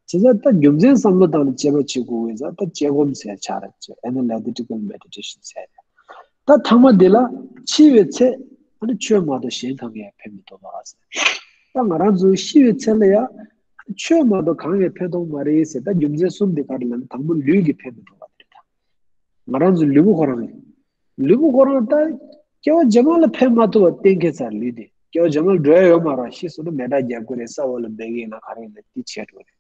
བྱས་ཙང་ད་རྒྱུ་མཚན་བསམ་བློ་བཏང་ནས་དཔྱད་པ་བྱེད་དགོས་པས་ཙང་ད་དཔྱད་སྒོམ་ཟེར་ཆགས་རེད་ཅེས། Analytical Meditation ཟེར་རེད། ད་ཐ་མ་དེ་ལ་འཆི་བའི་ཚེ་ཨ་ནི་ཆོས་མ་གཏོགས་གཞན་གང་གིས་ཕན་མི་ཐོགས་པ་ཟེར། ད་ང་རང་ཚོ་ཤི་བའི་ཚེ་ལ་ཡང་ཆོས་མ་གཏོགས་གང་གིས་ཕན་ཐོགས་མ་རེད་ཟེར། ད་རྒྱུ་མཚན་གསུམ་དེ་ག་རེ་ལབ་ན། དང་པོ་ལུས་ཀྱིས་ཕན་མི་ཐོགས་པ་དེ་རེད་ད། ང་རང་ཚོའི་ལུས་པོ་ཁོ་རང་ཡིན། ལུས་པོ་ཁོ་རང་ད་སྐྱེ་བ་རྗེས་མ་ལ་ཕན་མ་ཐོགས་པ་གཏན་འཁེལ་ཚར། ལུས་དེ་སྐྱེ་བ་རྗེས་མ་ལ་འགྲོ་ཡ་ཡོད་མ་རེད། ཤི་སོང་ན་མེ་སྟག་རྒྱག་དགོས་རེད། ས་འོག་ལ་སྦས་ཀྱི་ཡིན་ན་ག་རེ་ཡིན་ན་དེ་བྱས་འགྲོ་རེད།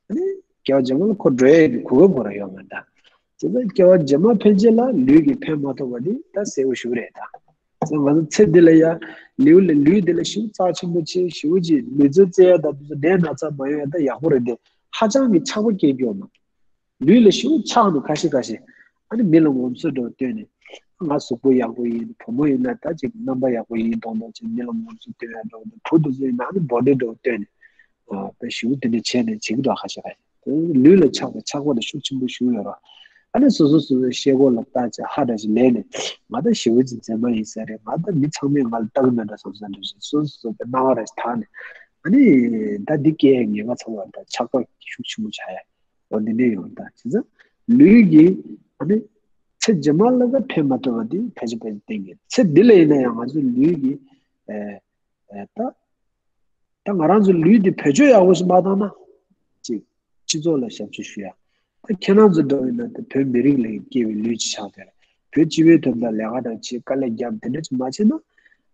ཨ་ནི་སྐྱེ་བ་རྗེས་མ་ལ་ཁོ་འགྲོ་ཡ་གི་གོ་སྐབས་ཁོ་རང་ཡོད་མ་རེད་ད། བྱས་ཙང་སྐྱེ་བ་རྗེས་མ་ཕན་ཆད་ལ་ལུས་ཀྱིས་ཕན་མ་ཐོགས་པ་དེ་ད་གསལ་པོ་ཞེ་པོ་རེད་ད། བྱས་ཙང་ང་ཚོ་ཚེ་འདི་ལ་ཡ་ལུས་ལ་ལུས་འདི་ལ་ཞེ་པོ་རྩ་ཆེན་པོ་བྱེད། ཞེ་པོ་ཅིག་ལུས་རྩལ་རྩེ་ཡ་ད་དུས་ཚོད་ནད་ན་ཚ་མ་ཡོང་ཡ་ད་ཡག་པོ་རེད་དེ། ཧ་ཅང་གི་ཆགས་པ་སྐྱེ་རྒྱུ་ཡོད་མ་རེད། ལུས་ལ་ཞེ་པོ་ཆགས་ནས་ཁ་ཤས་ཁ་ཤས། ཨ་ནི་མི་ལ་ངོམ་སོ་འདྲ་བོ་སྟོན་ནས། ང་གཟུགས་པོ་ཡག་པོ་ཡིན། བུ་མོ་ཡིན་ན་ད་ཅིག་རྣམ་པ་ཡག་པོ་ཡིན་མདོག་མདོག་བྱས་མི་ལ་ངོམ་སོ་སྟོན་ཡ་འདྲ་བོ་འདུག་བུ་དེ་ཚོ་ཡིན་ན་ཨ་ནི་བོ་ཌི་འདྲ་བོ་སྟོན་ནས། ཨ། དཔེ་ཞེ་པོ་དེ་འདྲ་བྱས་ནས་བྱེད་ཀྱི་འདུག་ཁ་ཤས་ཁ་ཤས། ལུས་ལ་ཆགས་པ་ཆགས་པ་ལ་ཤུགས་ཆེན་པོ་ཞེ་པོ་ཡོད་རེད། ཨ་ནི་སོ་སོ་སོ་སོའི་ཤེལ་སྒོ་ལ་ལྟ་བྱས་ཧ་འདྲ་ཞིག་ལས་ནས། ང་ད་ཞེ་པོ་ཅིག་མཛེས་མ་ཡིན་ས་རེད། ང་ད་མི་ཚང་མས་ང་ལ་ལྟ་གི་མེད་འདྲ་བསམ་ས་འདྲ་ཞིག་སོ་སོ་སོ་སོའི་སྣང་བ་རེ་དག་ནས། ཨ་ནི་ད་འདི་སྐྱེ་ཡའི་ཉེན་ཁ་ཚང་བ་ད་ཆགས་པ་ཤུགས་ཆེན་པོ་ཆགས་ཡ། འོ་འདི་འདྲ་ཡོང་ད། བྱས་ཙང་ལུས་ཀྱིས་ཨ་ནི་ཚེ་རྗེས་མ་ལ་ད་ཕན་མ་ཐོགས་པ་འདི་ཕལ་ཆེར་ཕལ་ཆེར་གཏན་འཁེལ། ཚེ་འདི་ལ་ཡིན་ན་ཡང་ང་ཚོའི་ལུས་ཀྱིས། ཨེ། ཨེ། ད་ད་ང་རང་ཚོའི་ལུས་འདི་བེད་སྤྱོད་ཡག་པོ་ཞིག་མ་བཏང་ན། ཅིག་སྤྱི་ཚོགས་ལ་ཞབས་ཕྱི་ཞུ་ཡ། ད་ཁྱེད་རང་ཚོ་འདྲ་བོ་ཡིན་ན་ད་བོད་མི་རིགས་ལ་སྐྱེས་པའི་ལུས་ཅིག་ཆགས་བསྡད་རེད། བོད་སྤྱི་པའི་དོན་དག་ལས་ཀ་འདྲ་བྱེད། དཀའ་ལས་རྒྱབ། དེ་འདྲ་ཅིག་མ་བྱས་ན།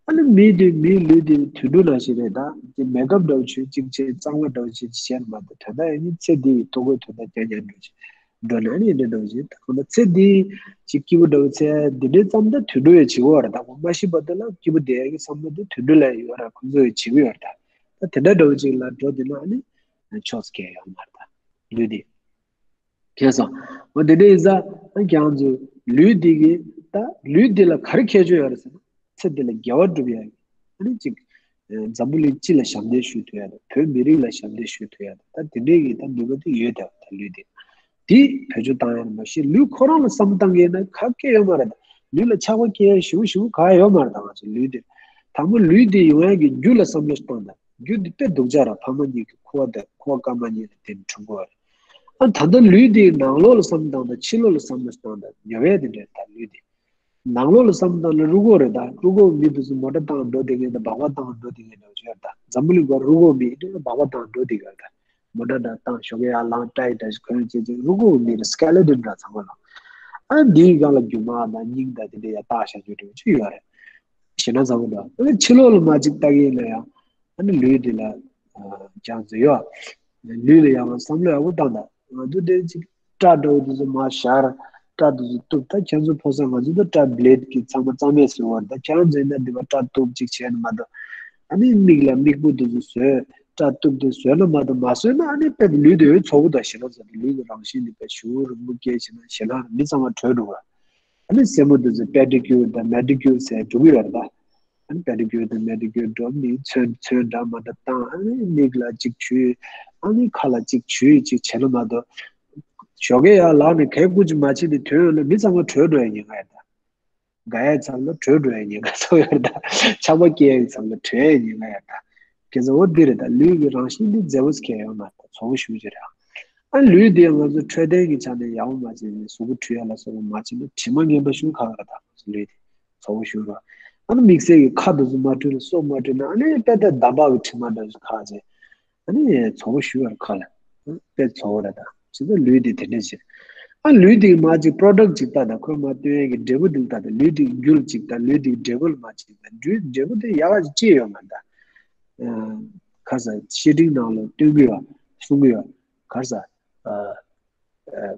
ཨ་ནི་མི་དེ་མིའི་ལུས་དེ་དུད་འགྲོ་ནང་བཞིན་རེད་ད། ཅིག་མེག་ཨབ་འདྲ་བོ་བྱོས། ཅིག་བྱས་གཙང་མ་འདྲ་བོ་བྱས་ཅིག་བྱས་ན་མ་གཏོགས་དོན་དག་ཡང་ནི་ཚེ་འདི་ཡི་ཐོ་འགོད་དོན་དག་རྐྱང་རྐྱང་འགྲོ་བྱེད། འགྲོ་ན་ནི་འདི་འདྲ་བོ་ཞིག་ད་གང་ལྟར་ཚེ་འདི་ཅིག་སྐྱིད་པོ་འདྲ་བོ་ཚེ་འདི་འདྲའི་བསམ་ད་དུད་འགྲོ་ཡི་བྱེད་སྒོ་རེད་ད། ཁོ་མ་ཤི་བར་དུ་ལ་སྐྱིད་པོ་བསྡད་ཡ་གི་བསམ་བློ་དེ་དུད་འགྲོ་ལ་ཡོད་ར། ཁོ་ཚོ་ཡི་བྱེད་སྒོ་ཡོད་རེད་ད། ད་དེ་འདྲ་འདྲ་བོ་ཅིག་ལ་འགྲོ་བསྡད་ན་ཨ་ནི་ཆོག་ས་གང་ཡང་ཡོད་མ་རེད་ད། ལུས་འདི། མཁྱེན་སོང་། འོ་དེ་འདྲ་ཡིན་ཙང་ཨ་ཁྱེད་རང་ཚོ་ལུས་འདི་གི་ད་ལུས་འདི་ལ་ག་རེ་ཁྱད་ཆོས་ཡོད་རེད་ཟེར་ན། ཚེ་འདི་ལ་དགེ་བ་སྒྲུབ་ཡ་གི། ཨ་ནི་གཅིག་ཨ། འཛམ་བུ་གླིང་སྤྱི་ལ་ཞབས་འདེགས་ཞུ་ཐུབ་ཡ་དང་། བོད་མི་རིགས་ལ་ཞབས་འདེགས་ཞུ་ཐུབ་ཡ་དང་། ད་དེ་འདྲའི་གི་ད་ནུས་པ་དེ་ཡོད་བསྡད་པ་ད་ལུས་དེ། དེ་བེད་སྤྱོད་བཏང་ཡ་མ་གཞི་ལུས་ཁོ་རང་ལ་བསམ་བློ་བཏང་གི་ཡིན་ན་ག་གེ་ཡོད་མ་རེད་ད། ལུས་ལ་ཆགས་པ་སྐྱེ་ཡ་ཞེ་པོ་ཞེ་པོ་ག་ཡོད་མ་རེད་ད། ང་ཚོ་ལུས་དེ། དང་པོ་ལུས་དེ་ཡོང་ཡ་གི་རྒྱུ་ལ་བསམ་བློ་བཏང་ད། རྒྱུ་དེ་དཔེ་སྡུག་ཅག་ར། ཕ་མ་གཉིས་ཀྱི་ཁུ་བ་དང་ཁུ་བ་སྐར་མ་གཉིས་ལ་བརྟེན་ནས་འཁྲུངས་པ་རེད། ཨ་ད་ལྟ་ལུས་དེའི་ནང་ལོགས་ལ་བསམ་བློ་བཏང་ད། ཕྱི་ལོགས་ལ་བསམ་བློ་བཏང་ད། ཉོབ་ཡ་དེ་འདྲ་རེད་ད་ལུས་དེ། ནང་ལོགས་ལ་བསམ་བཏང་ན་རུ་ཁོག་རེད་ད། རུ་ཁོག་མི་དེ་ཚོ་མོ་ཊ་བཏང་འགྲོ་བསྡད་མཁན་དང་སྦག་སྦག་བཏང་འགྲོ་བསྡད་མཁན་འདྲ་བོ་ཅིག་ཡོད་རེད་ད། འཛམ་བུ་གླིང་སྒང་རུ་ཁོག་མི་ཨེ་འདྲ་སྦག་སྦག་བཏང་འགྲོ་བསྡད་ཀྱི་ཡོད་རེད་ད། མོ་ཊ་འདྲ་བཏང་ཞོགས་ཀས་ཡར་ལངས་ཏྲའི་འདྲ་ཞིག་གོན་བྱས་ཅིག་རུ་ཁོག་མི་རེད། སྐེ་ལེ་ཊོན་འདྲ་ཚང་མ་ལ། ཨ་འདིའི་སྒང་ལ་རྒྱུ་མ་དང་སྙིང་དང་དེ་འདྲ་ཡར་བཏགས་བཞག་རྒྱུ་འདྲ་བོ་ཅིག་ཡོད་རེད། ཞེད་སྣང་ཚ་པོ་འདུག་ཨ་ནི་ཕྱི་ལོགས་ལ་མར་ཅིག་ལྟ་གི་ཡིན་ན་ཡང་། ཨ་ནི་ལུས་འདི་ལ་ཨ་ཅང་ཟེར་ཡོད། ལུས་ལ་ཡང་བསམ་བློ་ཡག་པོ་བཏང་དང་། ང་ཚོ་དེ་ཅིག་སྐྲ་འདྲ་བོ་དེ་ཚོ་མར་བཞར། སྐྲ་དེ་ཚོ་གཏུབ། ད་ཁྱེད་ཚོ་ཕོ་གསར་ང་ཚོ་ད་སྐྲ་བླེ་ཌི་གི་ཚང་མ་རྩ་མེད་བཟོས་པ་རེད། ད་ཁྱེད་རང་ཚོ་ཡིན་ན་འདི་པར་སྐྲ་གཏུབ་ཅིག་བྱས་ན་མ་གཏོགས། ཨ་ནི་མིག་ལ་མིག་དཔེ་དེ་ཚོ་བཟོས། སྐྲ་གཏུབ་དེ་བཟོས་ན་མ་གཏོགས་མ་བཟོས་ན་ཨ་ནི་དཔེ་ལུས་དེ་འོ་ཚ་པོ་དང་ཞེད་སྣང་ཚ་པོ། ལུས་ཀྱི་རང་བཞིན་དེ་དཔེ་ཞེ་པོ་རིང་པོ་སྐྱེས་བྱས་ན་ཞེད་སྣང་མི་ཚང་མ་བྲོས་འགྲོ་བ། ཨ་ནི་སེན་མོ་དེ་ཚོ་པེ་ཌི་ཀིའུར་དང་མེ་ཌི་ཀིའུར་ཟེར་འགྲོ་གི་ཡོད་རེད་ད། ཨ་ནི་པེ་ཌི་ཀིའུར་དང་མེ་ཌི་ཀིའུར་འགྲོ་ནི་ཚོན་ཚོན་འདྲ་མ་འདྲ་བཏང་། ཨ་ནི་མིག་ལ་གཅིག་བྱུག་ཨ་ནི་ཁ་ལ་གཅིག་བྱུག་ཅིག་བྱས་ན་མ་གཏོགས། ཞོགས་ཀས་ཡར་ལངས་ནས་གད་སྐུ་ཅིག་མ་བྱས་ནས་ཐོན་ཡོང་ན་མི་ཚང་མ་བྲོས་འགྲོ་ཡ་ཉེན་ཁ་ཡོད་ད། དགའ་ཡའི་མཚམས་ལ་བྲོས་འགྲོ་ཡ་ཉེན་ཁ་ཚ་པོ་ཡོད་ད། ཆགས་པ་སྐྱེ་ཡའི་མཚམས་ལ་བྲོས་ཡ་ཉེན་ཁ་ཡོད་ད། གལ་སྲིད་འོ་འདི་རེད་ད། ལུས་ཀྱི་རང་བཞིན་འདི་མཛེས་པོ་ཟེར་མཁན་ཡོད་མ་རེད་ད། ཚ་པོ་ཞེ་པོ་ཅིག་རེད། ཨ་ལུས་འདི་ང་ཚོ་འཕྲོད་བསྟེན་གྱི་ཆ་ནས་ཡག་པོ་མ་བྱས་ནས་གཟུགས་པོ་འཁྲུ་ཡ་ལ་སོགས་པ་མ་བྱས་ན་དྲི་མ་ངན་པ་ཞེ་པོ་ཁ་ཁ་ད། ང་ཚོ་ལུས་འདི་ཚ་པོ་ཞེ་པོ་རེད། ཨ་ནི་དམིགས་བསལ་གྱི་ཁ་དེ་ཚོ་མ་བཀྲུས་ན་སོ་མ་བཀྲུས་ན་ཨ་ནི་དཔེ་ལྟ་འདམ་བག་གི་དྲི་མ་འདྲ་ཞིག་ཁ་བྱས། ཨ་ནི་ཚོར་བ་ཞུ་བར་ཁ་ལ། དཔེ་ཚོར་བ་རེད་ད། བྱས་ཙང་ལུས་དེ་དེ་འདྲས་བྱས། ཨ་ལུས་དེ་མ་ཅིག་པྲོ་ཌག་ཅིག་ལྟ་ད་ཁོས་མ་སྟོན་ཡས་ཀྱི་འབྲས་བུ་དེ་ལྟ་ད་ལུས་དེ་རྒྱུ་ལ་ཅིག་ད་ལུས་དེ་འབྲས་བུ་ལ་མ་ཅིག་ད་འབྲས་འབྲས་བུ་དེ་ཡག་ག་ཅིག་ཅི་ཡོད་མ་ད། ཁ་ས་བཤེས་སྤྲིང་ནང་ལ་སྟོན་གི་ཡོད་གསུང་གི་ཡོད་ཁ་ས།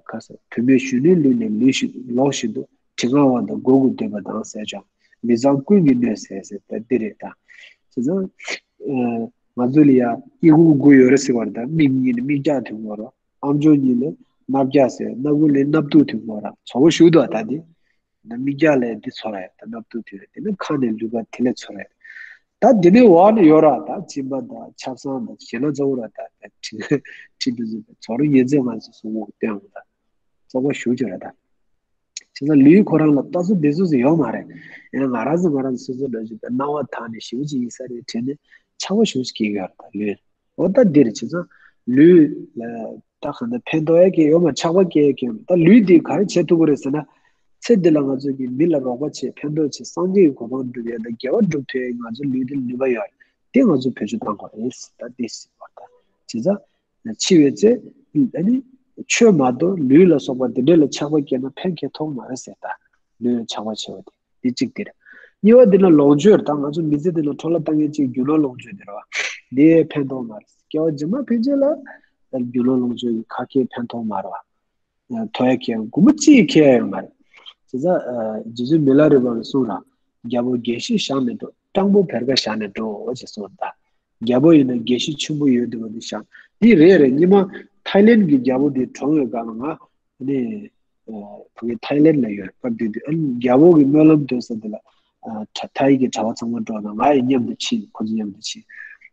ཁ་ས་བུད་མེད་གཞོན་ནུའི་ལུས་ནི་ལུས་ཤིག་ལོག་བཞིན་དུ་དྲི་ང་བ་དང་མགོ་དགུ་འདོད་པ་དང་ཟས་ཀྱང་མི་ཚང་ཀུན་གྱིས་གནོད་ཟེར་ཟེར་ད་འདི་རེད་ད། བྱས་ཙང་ང་ཚོ་ལ་ཡ་ཨི་ཁུང་དགུ་ཡོད་རེད་ཟེར་བ་རེད་ད། མིག་གཉིས་ནི་མིག་རྒྱག་ཐུབ་དགོས་རོགས། ཨམ་ཅོག་གཉིས་ལ་སྣ་རྒྱག་ཟེར། སྣ་དགུ་ལ་སྣབས་གཏུག་ཐུབ་དགོས་ར་ཚོར་བ་ཞུ་དོ་ད་འདི། ན་མིག་རྒྱག་ལས་འདི་ཚོར་ར་ད་སྣབས་གཏུག་ཐུབ་རེད། དེ་ནི་ཁ་ནས་ལུས་པ་དེ་ལས་ཚོར་ར། ད་འདི་ནས་འོག་ནས་ཡོད་ར་ད་གཅིན་པ་དང་ཆབ་གསང་དང་ཞེ་ན་ཚ་བོ་ར་ད་ཁྲི་ཁྲི་འདི་ཚོ་ཚོར་ར་ཉན་ཚེ་ང་ཚོ་སུ་འོག་སྟོན་འོང་ད། ཚོགས་པ་ཞུ་རྒྱུ་རེད་ད། བྱས་ཙང་ལུས་ཁོ་རང་ལ་ལྟ་ཚུལ་བདེ་ཚུལ་ཟེར་ཡོད་མ་རེད། ཡང་ང་རང་ཚོ་ང་རང་ཚོ་སོ་སོ་འདྲ་ཞིག་ད་སྣང་བ་དག་ནས་ཞེ་པོ་ཅིག་ཡིན་ས་རེད་དྲན་ནས་ཆགས་པ་ཞེ་པོ་ཅིག་སྐྱེ་གི་ཡོད་རེད་ད་ལུས། འོ་ད་འདིར་བྱས་ཙང་ལུས་ལ་ད་གང་ལྟར་ཕན་ཐོགས་ཡ་གི་ཡོད་མ་ཆགས་པ་སྐྱེ་ཡ་གི་ཡོད་མ་ད་ལུས་འདི་ག་རེ་བྱེད་ཐུབ་ཀྱི་རེད་ཟེར་ན། ཚེ་འདི་ལ་ང་ཚོ་གི་མི་ལ་རོགས་པ་བྱེད་ཕན་ཐོགས་བྱེད་སངས་རྒྱས་ཀྱི་གོ་འཕང་སྒྲུབ་ཡ་ད་དགེ་བ་སྒྲུབ་ཐུབ་ཡ་ང་ཚོ་ལུས་འདི་ནུས་པ་ཡོད་རེད་དེ་ང་ཚོ་བེད་སྤྱོད་གཏང་དགོས་རེད་ད་འདི་ཟེར་བ་ད། བྱས་ཙང་། འཆི་བའི་ཚེ། ཨ་ནི། ཆོས་མ་གཏོགས་ལུས་ལ་སོགས་པ་འདི་འདྲ་ལ་ཆགས་པ་སྐྱེས་ན་ཕན་ཁེ་ཐོགས་མ་རེད་ཟེར་ད། ལུས་ལ་ཆགས་པ་ཆེ་བ་དེ་འདི་གཅིག་དེ་རེད། གཉིས་པ་འདི་ལ་ལོངས་སྤྱོད་དང་ང་ཚོ་མི་ཚེ་འདི་ལ་འཕྲོ་བརླག་བཏང་མཁན་གཅིག་རྒྱུ་ནོར་ལོངས་སྤྱོད་དེ་རེད་བ། འདི་ཕན་ཐོགས་མ་རེད། སྐྱེ་བ་རྗེས་མ་ཕན་ཆད་ལ། རྒྱུ་ནོར་ལོངས་སྤྱོད་ཀྱི་ཁ་སྐད་ཕན་ཐོགས་མ་རེད་བ། ཐོ་ཡ་ཁེ་དགུ་མོ་གཅིག་ཁེ་ཡ་ཡོད་མ་རེད། བྱས་ཙང་། རྗེ་བཙུན་མི་ལ་རས་པ་གིས་གསུངས་ར། རྒྱལ་པོ་དགེ་བཤེས་བཞག་ནས་འགྲོ། སྤྲང་པོ་བེར་ཀ་བཞག་ནས་འགྲོ་ཅེས་གསུངས་ད། རྒྱལ་པོ་ཡིན་ན་དགེ་བཤེས་ཆེན་པོ་ཡོད་འདུག་པ་འདི་བཞག་འདི་རེད་རེད། ཉི་མ་ཐའི་ལེན་གྱི་རྒྱལ་པོ་འདི་གྲོངས་ཡོད་ག་ལ་ང་ནི། ཕ་གི་ཐའི་ལེན་ལ་ཡོད་སྐབས་དུས་དུས་ཨ་ནི་རྒྱལ་པོ་གི་སྨོན་ལམ་འདོན་ས་འདི་ལ། ཐ་ཐའི་གི་གྲྭ་པ་ཚང་མ་འགྲོ་ན་ང་ཡི་མཉམ་དུ་ཕྱིན་ཁོ་ཚོ་མཉམ་དུ་ཕྱིན།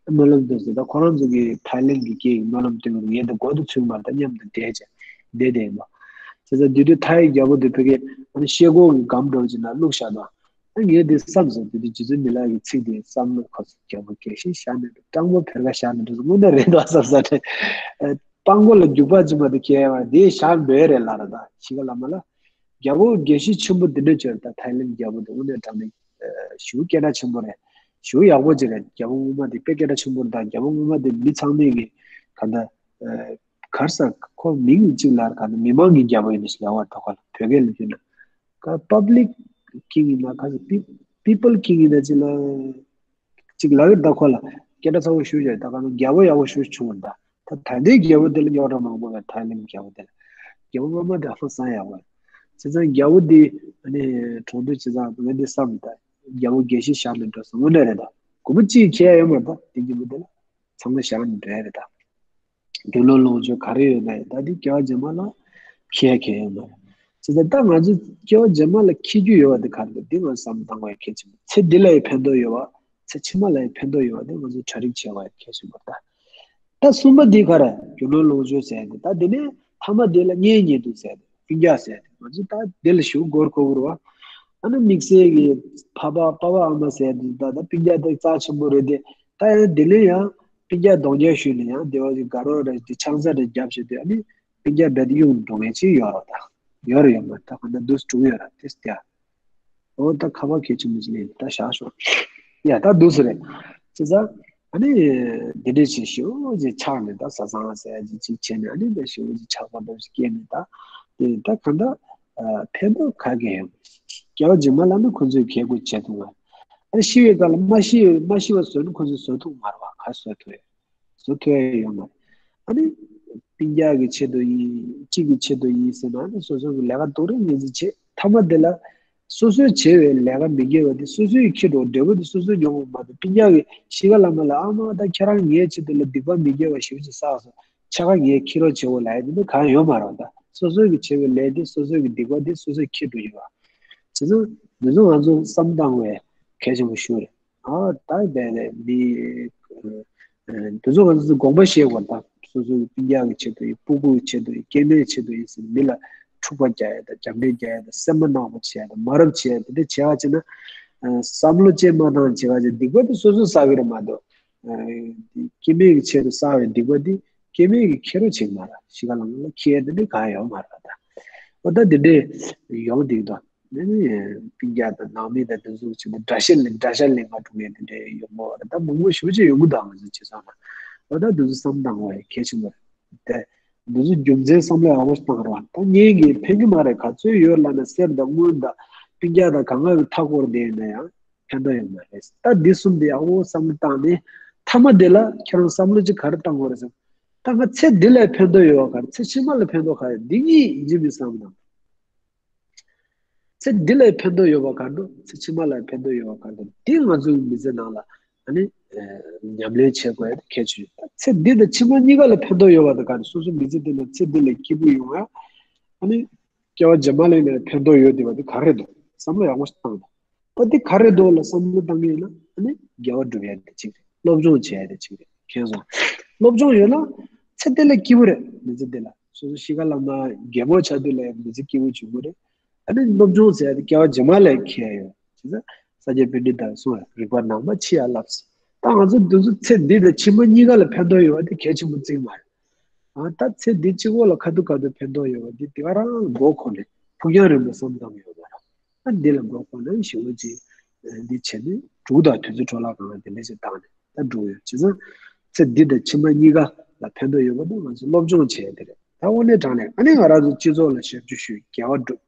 སྨོན་ལམ་འདོན་ས་ད་ཁོ་རང་ཚོ་གི་ཐའི་ལེན་གི་སྐད་ཀྱི་སྨོན་ལམ་འདོན་གི་ངས་ད་མགོ་དུ་ཚུད་མ་ད་མཉམ་དུ་བསྡད་བྱས་བསྡད་བསྡད་ཡིན་པ། བྱས་ཙང་དུས་དུས་ཐའི་རྒྱལ་པོ་འདི་ཕ་གི་ཨ་ནི་ཤེལ་སྒོ་གི་སྒམ་འགྲོ་བྱས་ན་བླུགས་བཞག་དང་། ཨ་ངས་འདི་བསམ་སོང་དེ་དུས་རྗེ་བཙུན་མི་ལ་གི་ཚིག་དེ་བསམ་བློ་ཁོ་ཚོ་རྒྱལ་པོ་དགེ་བཤེས་བཞག་ནས་སྤྲང་པོ་བེར་ཀ་བཞག་ནས་འགྲོ་དངོས་གནས་རེད་འདུག་བསམ་ས་རེད། སྤྲང་པོ་ལ་རྒྱུག་པ་ཅི་མ་དེ་ཁྱེད་ཡ་དེ་བཞག་འདོད་རེད་ལ་ར་ད་ཤི་ཁ་ལ་མ་ལ། རྒྱལ་པོ་དགེ་བཤེས་ཆེན་པོ་འདི་འདྲ་བྱོས་ད་ཐའི་ལེན་རྒྱལ་པོ་དེ་དངོས་གནས་དྲང་གནས་ཞུ་སྐད་གྲགས་ཆེན་པོ་རེད། ཞུ་ཡག་པོ་ཅིག་རེད། རྒྱལ་པོ་སྔོན་མ་དེ་དཔེ་སྐད་གྲགས་ཆེན་པོ་རེད་ད་རྒྱལ་པོ་སྔོན་མ་དེ་མི་ཚང་མས་གི་ག་ད་གར་ས་ཁོ་མིང་གཅིག་ལ་ག་ད་མི་མང་གི་རྒྱལ་པོ་ཡིན་ནི་ལ་བ་ད་ཁོ་ལ་བོད་སྐད་ལ་བསྒྱུར་ན། ཀ་པབ་ལིག་ཀིང་ཡིན་ན་ག་ཚོད་པི་པི་པལ་ཀིང་ཡིན་ན་ཅི་ལ། ཅིག་ལ་ཡོད་ད་ཁོ་ལ་སྐད་གྲགས་ཚ་བོ་ཞུ་བྱས་ད་ག་ནང་རྒྱལ་པོ་ཡག་པོ་ཞུ་བྱུང་ད། ད་ད་ལྟའི་རྒྱལ་པོ་དེ་ལ་རྙོག་དྲ་མང་པོ་ཡོད་ཐའི་ལེན་རྒྱལ་པོ་དེ་ལ། རྒྱལ་པོ་སྔོན་མ་དེ་ཧང་སང་ཡག་པོ་ཡོད། བྱས་ཙང་རྒྱལ་པོ་འདི་ཨ་ནི་གྲོངས་དུས་བྱས་ཙང་ངས་འདི་བསམ་ད། རྒྱལ་པོ་དགེ་བཤེས་བཞག་ནས་འགྲོ་སོང་དངོས་གནས་རེད་ད། སྒོར་མོ་གཅིག་ཁྱེར་ཡོད་མ་རེད་ད་དེ་རྒྱལ་པོ་དེ་ལ། ཚང་མ་བཞག་ནས་འགྲོ་ཡ་རེད་ད། རྒྱུ་ནོར་ལོངས་སྤྱོད་ག་རེ་ཡོད་ན་ཡང་ད་འདི་སྐྱེ་བ་རྗེས་མ་ལ་ཁྱེར་ཁྱེར་ཡོད་མ་རེད། བྱས་ཙང་ད་ང་ཚོ་སྐྱེ་བ་རྗེས་མ་ལ་འཁྱེར་རྒྱུ་ཡོད་པ་འདི་ག་རེ་འདུག་འདི་ང་ཚོ་བསམ་བློ་བཏང་དགོས་ཡ་གལ་ཆེན་པོ། ཚེ་འདི་ལ་ཡང་ཕན་ཐོགས་ཡོད་པ། ཚེ་ཕྱི་མ་ལ་ཡང་ཕན་ཐོགས་ཡོད་པ་འདི་ང་ཚོ་གྲ་སྒྲིག་བྱེད་དགོས་ཡ་གལ་ཆེན་པོ་རེད་ད། ད་གསུམ་པ་འདི་ག་རེ་རྒྱུ་ནོར་ལོངས་སྤྱོད་ཟེར་ཡ་འདི་ད་འདི་ནས་ཐ་མ་འདི་ལ་གཉེན་ཉེ་དུ་ཟེར་ཡ་འདི་སྤུན་ཀྱག་ཟེར་ཡ་འདི་ང་ཚོ་ད་འདི་ལ་ཞུ་སྒོར་གོ་གི་རེད་བ། ཨ་ནི་དམིགས་བསལ་གྱི་ཕ་པ་པ་ཕ་ཨ་མ་ཟེར་ཡ་འདི་ད་ད་སྤུན་ཀྱག་འདི་རྩ་ཆེན་པོ་རེད་དེ། ད་ཡང་དེ་ལས་ཡང་སྤུན་ཀྱག་གདོང་རྒྱག་ཞུས་ནས་ཡང་སྡེ་བ་གི་དགའ་རོགས་རེ་དེ་ཆང་ས་རེ་རྒྱབ་བྱས་དུས་ཨ་ནི་སྤུན་ཀྱག་རྦད་དེ་གཡུག་འགྲོ་མཁན་ཅིག་ཡོད་རེད་ད། ཡོད་རེད་ཡོད་མ་རེད་ད་གང་ལྟར་འདུག་སེ་འགྲོ་གི་ཡོད་རེད་དེ་སྟེ། འོ་ད་ཁ་པར་གལ་ཆེན་པོ་ཅིག་སླེབས་ད་བཞག་ཤོག་ཡ་ད་འདུག་སེ་རེད། བྱས་ཙང་ཨ་ནི་འདི་འདྲས་བྱེད་ཞུ་ཅིག་ཆགས་ནས་ད་བཟའ་ཚང་ཟེར་ཅིག་ཅིག་བྱས་ནས་ཨ་ནི་ད་ཞུ་ཅིག་ཆགས་པ་འདྲ་ཞིག་སྐྱེས་ནས་ད་དེ་ད་གང་ལྟར་ཕན་ཐོགས་ག་གེ་ཡོད་མ་རེད། སྐྱེ་བ་རྗེས་མ་ལ་ནི་ཁོ་ཚོས་གལ་དགོས་བྱེད་ཐུབ་མ་རེད། ཨ་ནི་ཤི་བའི་སྐབས་ལ་མ་ཤི་མ་ཤི་བ་བཟོས་ན་ཁོ་ཚོས་བཟོ་ཐུབ་མ་རེད་བ། ག་བཟོ་ཐུབ་ཡོད། བཟོ་ཐུབ་ཡ་ཡོད་མ་རེད། ཨ་ནི་སྤུན་ཀྱག་གི་ཆེད་དུ་ཡིན་གཅིག་གི་ཆེད་དུ་ཡིན་ཟེར་ན་ཨ་ནི་སོ་སོ་གི་ལས་ཀ་རྡོག་རིལ་ངན་ཚིག་བྱེད་ཐ་མ་དེ་ལ་སོ་སོས་བྱས་པའི་ལས་ཀ་མི་དགེ་བ་དེ་སོ་སོས་ཁྱེར་འགྲོ་འབྲས་བུ་དེ་སོ་སོས་མྱོང་བ་མ་གཏོགས་སྤུན་ཀྱག་གི་ཤི་ཁ་ལ་མ་ལ་ཨ་མ་ད་ཁྱེད་རང་ངའི་ཆེད་དུ་ལ་སྡིག་པ་མི་དགེ་བ་ཞེ་པོ་ཅིག་བསགས་སོང་། ཕྱག་ཁ་ངས་ཁྱེར་རོགས་བྱེད་འོ་ལབ་ཡ་དེ་འདྲ་གང་ཡོད་མ་རེད་ད། སོ་སོ་གི་བྱས་པའི་ལས་དེ་སོ་སོ་གི་སྡིག་པ་དེ་སོ་སོས་ཁྱེར་འགྲོ་ཡོད་པ། བྱས་ཙང་འདི་ཚོ་ང་ཚོ་བསམ་བཏང་དགོས་གལ་ཆེན་པོ་ཤོས་རེད། ཨ་ད་བས་ནས་མི་འདི་ཚོ་ང་ཚོ་དགོངས་པ་བཞེས་དགོས་ད། སོ་སོ་གི་སྤུན་ཀྱག་གི་ཆེད་དུ་ཡིན་སྤུ་གུ་གི་ཆེད་དུ་ཡིན་སྐྱེ་དམན་ཆེད་དུ་ཡིན་ཟེར་མི་ལ་འཁྲུག་པ་རྒྱག་ཡ་ད་རྒྱབ་འགྲེལ་རྒྱག་ཡ་ད་སེམས་པ་ནག་པོ་བྱེད་ཡ་ད་མ་རབས་བྱེད་ཡ་ད་འདི་བྱེད་ཡ་བྱེད་ན་བསམ་བློ་ཅན་མ་བཏང་བྱེད་ཡ་བྱེད་སྡིག་པ་དེ་སོ་སོས་བསགས་གི་རེད་མ་གཏོགས། སྐྱེ་དམན་གྱི་ཆེད་དུ་བསགས་པའི་སྡིག་པ་འདི་སྐྱེ་དམན་གྱིས་ཁྱེར་རོགས་བྱེད་ཀྱི་མ་རེད། ཤི་ཁ་ལ་ལ་ཁྱེར་འདི་འདྲའི་གང་ཡོད་མ་རེད་ད། འོ་ད་འདི་འདྲའི་ཡོང་འདུག་ད། ནི་སྤུན་ཀྱག་དང་ནང་མི་དང་དེ་ཚོ་ཆེད་དུ་དགྲ་ཤ་ལེན་དགྲ་ཤ་ལེན་ག་འགྲོ་མཁན་དེ་འདྲའི་ཡོང་གི་ཡོད་རེད། ད་མང་པོ་ཞེ་པོ་ཅིག་ཡོང་གི་འདུག་ང་ཚོ་བྱས་ཙང་ལ། འོ་ད་དེ་ཚོ་བསམ་བློ་བཏང་དགོས་ཡ་གལ་ཆེན་པོ་རེད་དེ། འདི་ཚོ་རྒྱུ་མཚན་བསམ་བློ་ཡག་པོ་ཞིག་བཏང་རོགས། ད་ངེད་ཀྱིས་ཕན་གྱི་མ་རེད། ག་ཚོད་ཡོད་ལབ་ན་གསེར་དང་དངུལ་དང་སྤུན་ཀྱག་དང་གང་ག་གི་མཐའ་བསྐོར་བསྡད་ཡོད་ན་ཡང་ཕན་ཐོགས་ཡོད་མ་རེད། ད་འདི་གསུམ་དེ་ཡག་པོ་བསམ་བློ་བཏང་ནས་མཐའ་མ་དེ་ལ་ཁྱེད་རང་བསམ་བློ་ཅིག་ག་རེ་བཏང་དགོས་རེད་ཟེར། ད་ང་ཚེ་འདི་ལ་ཕན་ཐོགས་ཡོད་པ་ག་རེ། ཚེ་ཕྱི་མ་ལ་ཕན་ཐོགས་ག་རེ། འདི་གཉིས་ཡིན་གཅིག་མིན་གཅིག་བསམ་བློ་བཏང་། ཚེ་འདི་ལ་ཕན་ཐོགས་ཡོད་པ་ག་འདྲ། ཚེ་ཕྱི་མ་ལ་ཕན་ཐོགས་ཡོད་པ་ག་འདྲ། འདི་ང་ཚོའི་མི་ཚེ་ནང་ལ་ཨ་ནི་ཨ་ཉམས་ལེན་བྱེད་དགོས་ཡ་དེ་གལ་ཆེ་ཡོད། ཚེ་འདི་དང་ཕྱི་མ་གཉིས་ཀ་ལ་ཕན་ཐོགས་ཡོད་པ་དང་ག་འདྲ། སོ་སོའི་མི་ཚེ་འདི་ནང་ཚེ་འདི་ལ་སྐྱིད་པོ་ཡོང་ཡ། ཨ་ནི་སྐྱེ་བ་རྗེས་མ་ལ་ཡིན་ན་ཕན་ཐོགས་ཡོད་བསྡད་པ་དེ་ག་རེ་འདུག་བསམ་བློ་ཡག་པོ་ཞིག་བཏང་དང་། ཨ་འདི་ག་རེ་འདུག་ལ་བསམ་བློ་བཏང་གི་ཡིན་ན་ཨ་ནི་དགེ་བ་སྒྲུབ་ཡ་དེ་གཅིག་རེད། སློབ་སྦྱོང་བྱེད་ཡ་དེ་གཅིག་རེད། མཁྱེན་སོང་། སློབ་སྦྱོང་ཡོད་ན་ཚེ་འདི་ལ་སྐྱིད་པོ་རེད། མི་ཚེ་འདི་ལ་སོ་སོ་གཤིས་ཀ་ལ་མ་རྒན་མོ་ཆགས་དུས་ལ་ཡང་མི་ཚེ་སྐྱིད་པོ་བྱུང་གི་རེད། ཨ་ནི་སློབ་སྦྱོང་ཟེར་ཡ་དེ་སྐྱེ་བ་རྗེས་མ་ལ་ཁེལ་ཡོད། བྱས་ཙང་ས་སྐྱ་པཎྜི་ཏས་གསུངས་པ་རིག་པ་ནང་པ་འཆི་ཡང་བསླབ་ཟེར། ད་ང་ཚོ་འདི་ཚོ་ཚེ་འདི་དང་ཕྱི་མ་གཉིས་ཀ་ལ་ཕན་ཐོགས་ཡོད་པ་དེ་གལ་ཆེན་པོ་བརྩི་གི་མ་རེད། ཨ་ད་ཚེ་འདི་གཅིག་པོ་ལ་ཁ་ཐུག་ཁ་ཐུག་ཕན་ཐོགས་ཡོད་པ་འདི་དེ་ག་རང་མགོ་འཁོར་ནས་ཕུགས་རྒྱང་རིང་པོ་བསམ་བཏང་ཡོད་མ་རེད། ཨ་འདི་ལ་མགོ་འཁོར་ན་ཞེ་པོ་ཅིག་འདི་བྱས་ནས་འབྲུག་དང་དུས་ཚོད་འཕྲོ་བརླག་གང་ལ་དེ་འདྲ་ཞིག་བཏང་ནས་ད་འགྲོ་ཡོད། བྱས་ཙང་ཚེ་འདི་དང་ཕྱི་མ་གཉིས་ཀ་ལ་ཕན་ཐོགས་ཡོད་པ་ནི་ང་ཚོ་སློབ་སྦྱོང་བྱས་དེ་རེད། ད་དངོས་གནས་དྲང་གནས་ཨ་ནི་ང་རང་ཚོ་སྤྱི་ཚོགས་ལ་ཞབས་ཞུ་ཞུས། དགེ་བ་སྒྲུབ།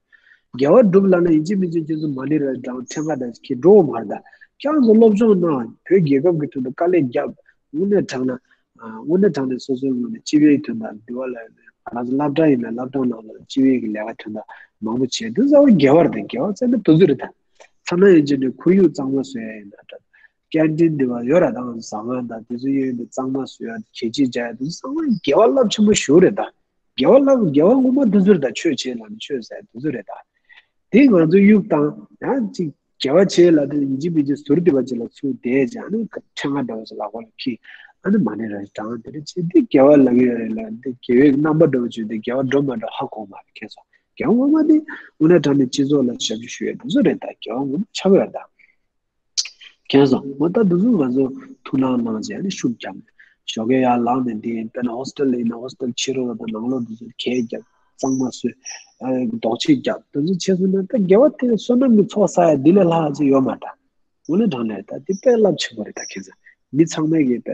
དགེ་བ་སྒྲུབ་ལབ་ན་ཡིན་གཅིག་མིན་གཅིག་ཁྱེད་ཚོ་མ་ཎི་ར་བགྲང་ཕྲེང་བ་དང་ཁྱེད་འགྲོ་བ་མ་རེད། ད་ཁྱེད་རང་ཚོ་སློབ་སྦྱོང་གནང་། བོད་རྒྱལ་ཁབ་ཀྱི་དོན་དུ་དཀའ་ལས་རྒྱབ། དངོས་གནས་དྲང་གནས་ཨ་དངོས་གནས་དྲང་གནས་སོ་སོའི་ངོས་ནས་སྤྱི་པའི་དོན་དང་འདི་བ་ལ་ང་རང་ཚོ་སློབ་གྲྭ་ཡིན་ན་སློབ་གྲྭ་ནང་ལ་སྤྱི་པའི་གི་ལས་ཀ་དོན་དག་མང་པོ་བྱས་འདུག་ཟེར་བ་དགེ་བ་རེད། དེ་དགེ་བ་བཙལ་ན་དེ་ཚོ་རེད། ད་ཐ་ན་ཡིན་གཅིག་ནས་ཁོར་ཡུག་གཙང་མ་བཟོ་ཡ་ཡིན་ན་འདྲ། ཀན་ཊིན་འདི་བ་ཡོད་ར། ད་ང་ཚོ་ཟ་ཁང་དང་དེ་ཚོ་ཡོད་ཡིན་པའི་གཙང་མ་བཟོ་ཡ་དང་གད་ཕྱིས་རྒྱག་ཡ་དེ་ཚོ་ཚང་མ་དགེ་བ་རླབས་ཆེན་པོ་ཞིག་རེད། ད་དགེ་བ་རླབས་དགེ་བ་ངོ་མ་དེ་ཚོ་རེད། ད་ཆོས་བྱེད་ལབ་ན་ཆོས་ཟེར་དེ་ཚོ་རེད། ད་དེ་ང་ཚོ་གཡུག་བཏང་ཡང་ཅིག་དགེ་བ་བྱེད་ལབ་དེ་ཡིན་གཅིག་མིན་གཅིག་ཟུར་དེ་བ་ཅིག་ལ་ཚུར་བསྡད་བྱས་ཨ་ནི་ཕྲེང་བ་འདྲ་བ་ཞིག་ལག་པ་ལ་འཁྱེར། ཨ་ནི་མ་ཎི་ར་བགྲང་། དེ་འདྲ་བྱེད་དེ་དགེ་བ་ལབ་ཀྱི་ཡོད་རེད་ལབ་དེ་དགེ་བའི་རྣམ་པ་འདྲ་བ་བྱུང་དེ་དགེ་བ་འགྲོ་མ་འགྲོ་ཧ་གོ་མ་རེད། མཁྱེན་སོང་། དགེ་བ་ངོ་མ་དེ་དངོས་གནས་དྲང་གནས་སྤྱི་ཚོགས་ལ་ཞབས་ཞུ་ཞུ་ཡ་དེ་ཚོ་རེད། ད་དགེ་བ་ངོ་མ་ཆགས་ཡོད་རེད། ད་མཁྱེན་སོང་། འོ་ད་འདི་ཚོ་ང་ཚོ་ཐུགས་སྣང་གནང་བྱས་ནས་ཤུགས་རྒྱབ་ནས་ཞོགས་ཀས་ཡར་ལངས་ནས་འདི་དཔེར་ན་ཧོ་སི་ཊེལ་ཡིན་ན་ཧོ་སི་ཊེལ་ཕྱི་རོལ་དང་ནང་ལོགས་འདི་ཚོ་གད་རྒྱབ། གཙང་མ་བཟོས། ཨ་རྡོག་ཆས་རྒྱབ། འདི་ཚོ་བྱས་སོང་ན་ད་དགེ་བ་དེ་བསོད་ནམས་ཀྱི་ཚོགས་བསགས་ཡ་འདི་ལས་ལྷག་ཅིག་ཡོད་མ་རེད། དངོས་གནས་དྲང་གནས་ད་འདི་དཔེ་རླབས་ཆེན་པོ་རེད། ད་ཁྱེད་ཚོ་མི་ཚང་མས་ཀྱི་དཔེ་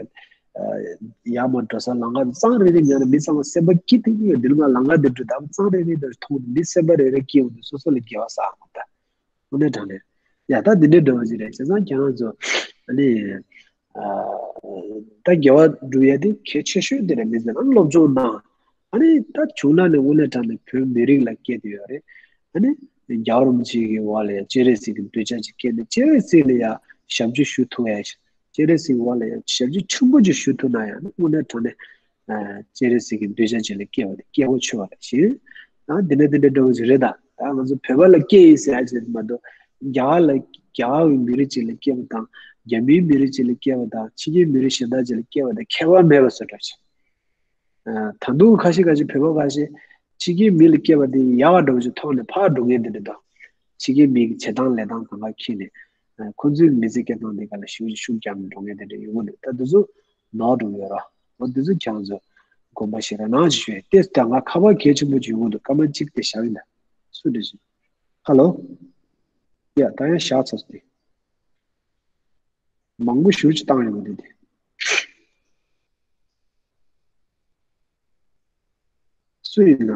ཡར་མར་འགྲོ་ས་ལམ་ཁ་གཙང་རེ་རེ་ཉར་ནས་མི་ཚང་མ་སེམས་པ་སྐྱིད་དེ་ཡོད། འདི་ལ་མ་ལམ་ཁ་འདི་འགྲོ་ད་གཙང་རེ་རེ་འདིར་མཐོང་ནས་མི་སེམས་པ་རེ་རེ་སྐྱིད་འོང་དུས་སོ་སོ་ལ་དགེ་བ་བསགས་འོང་ད། དངོས་གནས་དྲང་གནས། ཡ་ད་འདི་འདྲའི་འདྲ་བོ་ཞིག་རེད། བྱས་ཙང་ཁྱེད་རང་ཚོ་ཨ་ནི་ཨ་ད་དགེ་བ་སྒྲུབ་ཡ་དེ་གལ་ཆེ་ཤོས་དེ་རེད། མི་ཚེ་ནང་སློབ་སྦྱོང་གནང་། ཨ་ནི་ད་ཆུང་ན་ནས་དངོས་གནས་དྲང་གནས་བོད་མི་རིགས་ལ་སྐྱེས་བསྡད་ཡོད་རེད། ཨ་ནི་རྒྱལ་བ་རིན་པོ་ཆེ་གི་འོག་ལ་ཡ་སྤྱན་རས་གཟིགས་ཀྱི་གདུལ་བྱ་ཅིག་སྐྱེས་ནས་སྤྱན་རས་གཟིགས་ལ་ཡ་ཞབས་ཕྱི་ཞུ་ཐུབ་ཡ་ཞིག་སྤྱན་རས་གཟིགས་འོག་ལ་ཡང་ཞབས་ཕྱི་ཆེན་པོ་ཅིག་ཞུ་ཐུབ་ན་ཡང་ན་དངོས་གནས་དྲང་གནས་ཨ་སྤྱན་རས་གཟིགས་ཀྱི་གདུལ་བྱ་ཅིག་ལ་སྐྱེ་བ་དེ་སྐྱེ་བ་ཆོས་པ་རེད་ཤིང་། ཨ་འདི་འདྲ་འདི་འདྲ་འདྲ་བོ་ཅིག་རེད། ད་ད་ང་ཚོ་བོད་པ་ལ་སྐྱེ་ཡིན་ཟེར་ཡ་ཅིག་མ་གཏོགས་རྒྱ་གར་ལ་རྒྱ་གར་གྱི་མི་རིགས་ཅིག་ལ་སྐྱེ་བ་དང་རྒྱ་མིའི་མི་རིགས་ཅིག་ལ་སྐྱེ་བ་དང་ཕྱི་རྒྱལ་མི་རིགས་གཞན་དག་ཅིག་ལ་སྐྱེ་བ་དང་ཁྱད་པར་མེད་པ་བཟོ་འདྲ་ཅིག་ད་དུང་ཁ་ཤས་ཁ་ཤས་བོད་པ་ཁ་ཤས་ཕྱི་རྒྱལ་མི་ལ་སྐྱེ་བ་དེ་ཡག་ག་འདྲ་བོ་ཅིག་མཐོང་ནས་ཕར་འགྲོ་མཁན་དེ་འདྲ་དང་། ཕྱི་རྒྱལ་མི་གི་བྱེད་སྟངས་ལས་སྟངས་གང་ག་ཁྱེར་ནས་ཁོ་ཚོའི་མི་ཚེ་སྐྱེལ་སྟངས་དེ་ག་ལ་ཞུ་ཞུ་རྒྱག་ནས་འགྲོ་མཁན་དེ་འདྲ་ཡོང་གི་འདུག་ད་དེ་ཚོ་ནོར་འགྲོ་གི་ཡོད་ར། འོ་དེ་ཚོ་ཁྱེད་རང་ཚོ་དགོངས་པ་བཞེས་ར་གནང་ཞེས་ཞུ་ཡས། དེ་ལྟ་ང་ཁ་པར་གལ་ཆེན་པོ་ཅིག་ཡོང་གི་འདུག་སྐར་མ་གཅིག་དེ་བཞག་ཡིན་ད། སུ་འདྲ་ཞིག་ཧ་ལོ། ཡ་ད་ཡང་བཞག་ཚར་སོང་དེ། མང་པོ་ཞེ་པོ་ཅིག་བཏང་ཡོང་གི་འདུག་དེ། སུ་ཡིན་ན།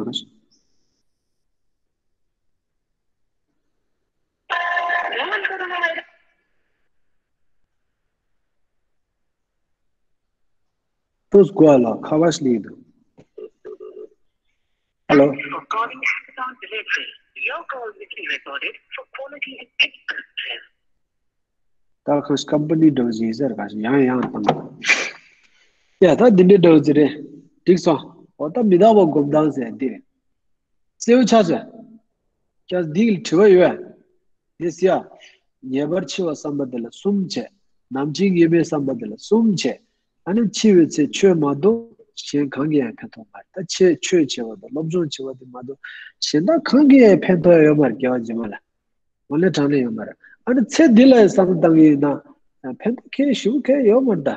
ཕོ་སྒོ་ལ་ཁ་པར་ཞིག་སླེབས་འདུག་ཧ་ལོ། Calling Amazon delivery. Your call will be recorded for quality and experience. ད་ཁོས་ཀམ་པ་ནི་འགྲོ་བཞིན་ཟེར་ག་ཞིག་ཡང་ཡང་བཏང་། ཡ་ད་འདི་འདྲའི་འགྲོ་ཟེར་རེད། འགྲིག་སོང་། འོ་ད་མི་རྟག་པ་སྒོམ་སྟངས་ཟེར་འདི་རེད། གསལ་པོ་ཆགས་ཚར། ཁྱེད་འདི་གི་དྲི་བ་ཡོད། དེ་ཟེར་ཡ། ངེས་པར་འཆི་བ་བསམ་པ་དེ་ལ་གསུམ་བྱས། ནམ་འཆི་ངེས་མེད་བསམ་པ་དེ་ལ་གསུམ་བྱས། ཨ་ནི་འཆི་བའི་ཚེ་ཆོས་མ་གཏོགས་གཞན་གང་གིས་ཡང་ཕན་ཐོགས་མ་རེད། ད་ཆེས་ཆོས་བྱེད་པ་དང་སློབ་སྦྱོང་བྱེད་པ་དེ་མ་གཏོགས་གཞན་དག་གང་གིས་ཡང་ཕན་ཐོགས་ཡ་ཡོད་མ་རེད། དགེ་བ་རྗེས་མ་ལ། དངོས་གནས་དྲང་གནས་ཡོད་མ་རེད། ཨ་ནི་ཚེ་འདི་ལ་ཡང་བསམ་བློ་བཏང་གི་ཡིན་ན། ཕན་ཐོགས་གལ་ཞེ་པོ་གལ་ཡོད་མ་རེད་ད།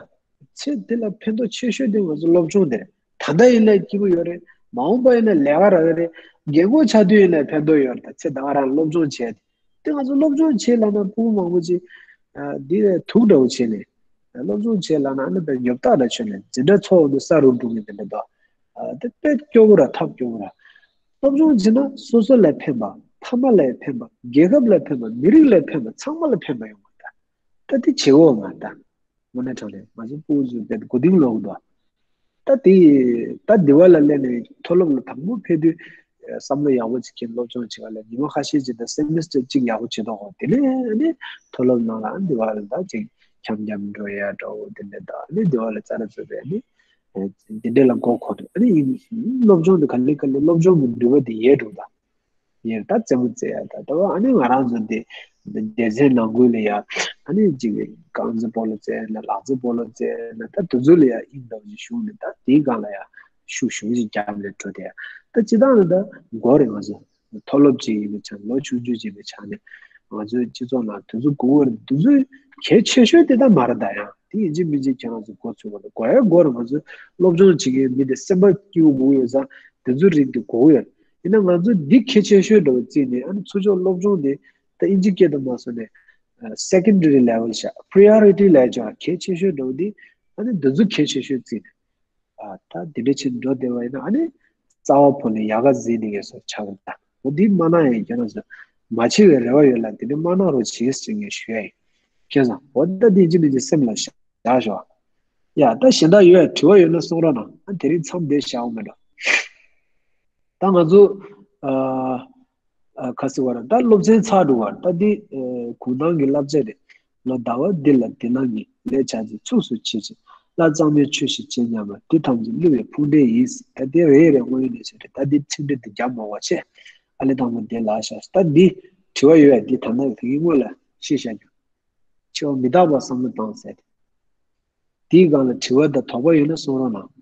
ཚེ་འདི་ལ་ཕན་ཐོགས་ཆེ་ཤོས་དེ་ང་ཚོ་སློབ་སྦྱོང་དེ་རེད། ད་ལྟ་ཡིན་ན་སྐྱིད་པོ་ཡོད་རེད། མ་འོངས་པ་ཡིན་ན་ལས་ཀ་རག་གི་རེད། རྒན་གོག་ཆགས་དུས་ཡིན་ན་ཕན་ཐོགས་ཡོད་རེད། ད་ཚེ་ད་ག་རང་སློབ་སྦྱོང་བྱས་ཏེ། དེ་ང་ཚོ་སློབ་སྦྱོང་བྱེད་ལབ་ན་ཕྲུ་གུ་མང་པོ་ཅིག་ཨ་འདི་ལ་དུག་འདྲ་བོ་བྱས་ནས་སློབ་སྦྱོང་བྱེད་ལབ་ན་ཨ་ནི་དཔེ་ཉོབ་ཐག་འདྲ་ཆོད་ནས་འཛིན་གྲྭ་ཚོགས་འདུ་ས་རུབ་འགྲོ་གི་འདི་འདྲ་འདུག་ཨ་དེ་དཔེ་སྐྱོ་པོ་ར་ཐབས་སྐྱོ་པོ་ར། སློབ་སྦྱོང་བྱེད་ན་སོ་སོ་ལ་ཕན་པ། ཕ་མ་ལ་ཕན་པ། རྒྱལ་ཁབ་ལ་ཕན་པ། མི་རིགས་ལ་ཕན་པ། ཚང་མ་ལ་ཕན་པ་ཡོང་བ་ད། ད་དེ་བྱེད་འོ་ང་ད། དངོས་གནས་དྲང་གནས་ང་ཚོ་ཕྲུ་གུ་ཚོ་དེ་མགོ་རྟིང་སློག་འདུག་ད་དེ་ད་དེ་བ་ལ་སླེབས་ནས་མཐོ་སློབ་ལ་དང་པོ་ཕེབས་དུས་བསམ་བློ་ཡག་པོ་ཅིག་གིས་སློབ་སྦྱོང་བྱེད་པ་ལ་ཉི་མ་ཁ་ཤས་ཅིག་དང་སེ་མི་སི་ཊར་གཅིག་ཡག་པོ་བྱེད་དོ་ཧོ། དེ་ནས་ཨ་ནི་མཐོ་སློབ་ནང་ལ་ཨ་ནི་དེ་བ་ལ་ད་ཅིག་འཁྱམ་འཁྱམ་འགྲོ་ཡ་འགྲོ་འོ་དེ་འདྲ་ད་ཨ་ནི་དེ་བ་ལ་རྩ་ར་རྩ་ར་ཨ་ནི་དེ་འདྲ་ལ་མགོ་འཁོར་འདུག་ཨ་ནི་སློབ་སྦྱོང་དེ་ག་ལེ་ག་ལེ་སློབ་སྦྱོང་གི་འདུན་པ་དེ་ཡལ་འགྲོ་ད། ཡར་ད་རྩེད་མོ་རྩེ་ཡ་ད་ད་ཨ་ནི་ང་རང་ཚོ་འདི་སྡེ་ཚན་ནང་ཁུལ་ལ་ཡ་ཨ་ནི་ཅིག་རྐང་རྩེད་སྤོ་ལོ་རྩེ་ན་ལག་རྩེད་སྤོ་ལོ་རྩེ་ན་ད་དུ་ཚོད་ལ་ཡ་ཨིན་འདྲ་བོ་ཞིག་ཞུགས་ནས་ད་དེའི་སྒང་ལ་ཡ་ཤུགས་ཞུགས་ཅིག་རྒྱབ་ནས་འགྲོ་དེ་ད་སྤྱི་བཏང་ལ་ད་མགོ་རེད་ང་ཚོ་མཐོ་སློབ་ཅིག་ཡིན་པའི་ཆ་ནས་ལོ་ཆུང་ཆུང་ཅིག་ཡིན་པའི་ཆ་ནས་ང་ཚོའི་སྤྱི་ཚོགས་ནང་དུ་ཚོད་དགོས་པ་རེད། དུ་ཚོད་གལ་ཆེ་ཤོས་དེ་ད་མ་རེད་ད་ཡང་དེ་ཡིན་གཅིག་མིན་གཅིག་ཁྱེད་རང་ཚོ་མགོ་ཚོས་པ་རེད། དགོས་ཡ་དགོས་རེད། ང་ཚོ་སློབ་སྦྱོང་བྱེད་མཁན་མི་དེ་སེམས་པ་སྐྱིད་པོ་དགོས་ཡོད་ཙང་དུ་ཚོད་རིགས་དེ་དགོས་ཡོད། ཡིན་ན་ང་ཚོ་འདི་གལ་ཆེ་ཤོས་འདྲ་བོ་བརྩིས་ནས་ཨ་ནི་ཚུར་ཕྱོགས་སློབ་སྦྱོང་དེ་ད་ཨིན་ཇི་སྐད་དུ་མ་སོང་ནས་secondary level ཤག priority level ཤག་གལ་ཆེ་ཤོས་འདྲ་བོ་དེ་ཨ་ནི་འདི་ཚོ་གལ་ཆེ་ཤོས་བརྩིས་ནས་ཨ་ད་འདི་འདྲ་ཕྱིན་འགྲོ་བསྡད་པ་ཡིན་ན་ཨ་ནི་རྩ་བ་ཕུ་ནས་ཡག་ག་འཛིན་ནས་ངེས་སོ་ཆགས་ཀྱི་ད་འོ་འདི་མ་གནང་ཡང་ཁྱེད་རང་ཚོ་མ་བྱེད་པའི་རེ་བ་ཡོད་ལ་འདི་འདྲ་མ་གནང་རོགས་བྱེད་ཟེར་ངས་ཞུ་ཡ་ཡིན། ཁྱེད་ཚོ་འོ་ད་འདི་ཅི་མི་ཅི་སེམས་ལ་བཞག་ཞོག་ཡ་ད་གཞན་དག་ཡོད་ཡ་དྲི་བ་ཡོད་ན་གསུང་རོགས་གནང་ཨ་དེ་རིང་མཚམས་འདིར་བཞག་འོང་མེད་འགྲོ། ད་ང་ཚོ་ཨ་ཨ་ཁ་སི་བར་ད་སློབ་ཚན་ཚར་འགྲོ་བར་ད་འདི་ཨ་གུང་ཐང་གི་བསླབ་བྱ་རེད། ལོ་ཟླ་བ་འདི་ལ་འདི་ན་ངེས་ལས་བྱ་ཚིག་ཚུགས་སུ་ཆེ་ཆེ་བླ་གཙང་མའི་ཆོས་ཤིག་བྱེད་སྙམ་པ་འདི་ཐམས་ཅད་བསླུ་བའི་ཕུང་འདྲེ་ཡིན། ད་འདི་རེ་རེ་དངོས་ཡོད་གནས་ཚུལ་རེད། ད་འདི་ཚིག་འགྲེལ་འདི་རྒྱབ་མ་བ་ཆེ་ཨ་ལེ་དང་པོ་འདི་ལ་ཤ་ད་འདི་དྲི་བ་ཡོད་ཡ་འདི་ད་ནང་དེ་གི་སྔོན་ལ་ཤེས་བྱ་རྒྱུ། ཆེ་བ་མི་རྟག་པ་བསམ་བློ་བཏང་ཟེར་ཏེ། དེའི་སྒང་ལ་དྲི་བ་དང་དོགས་པ་ཡོད་ན་གསུང་རོགས་གནང་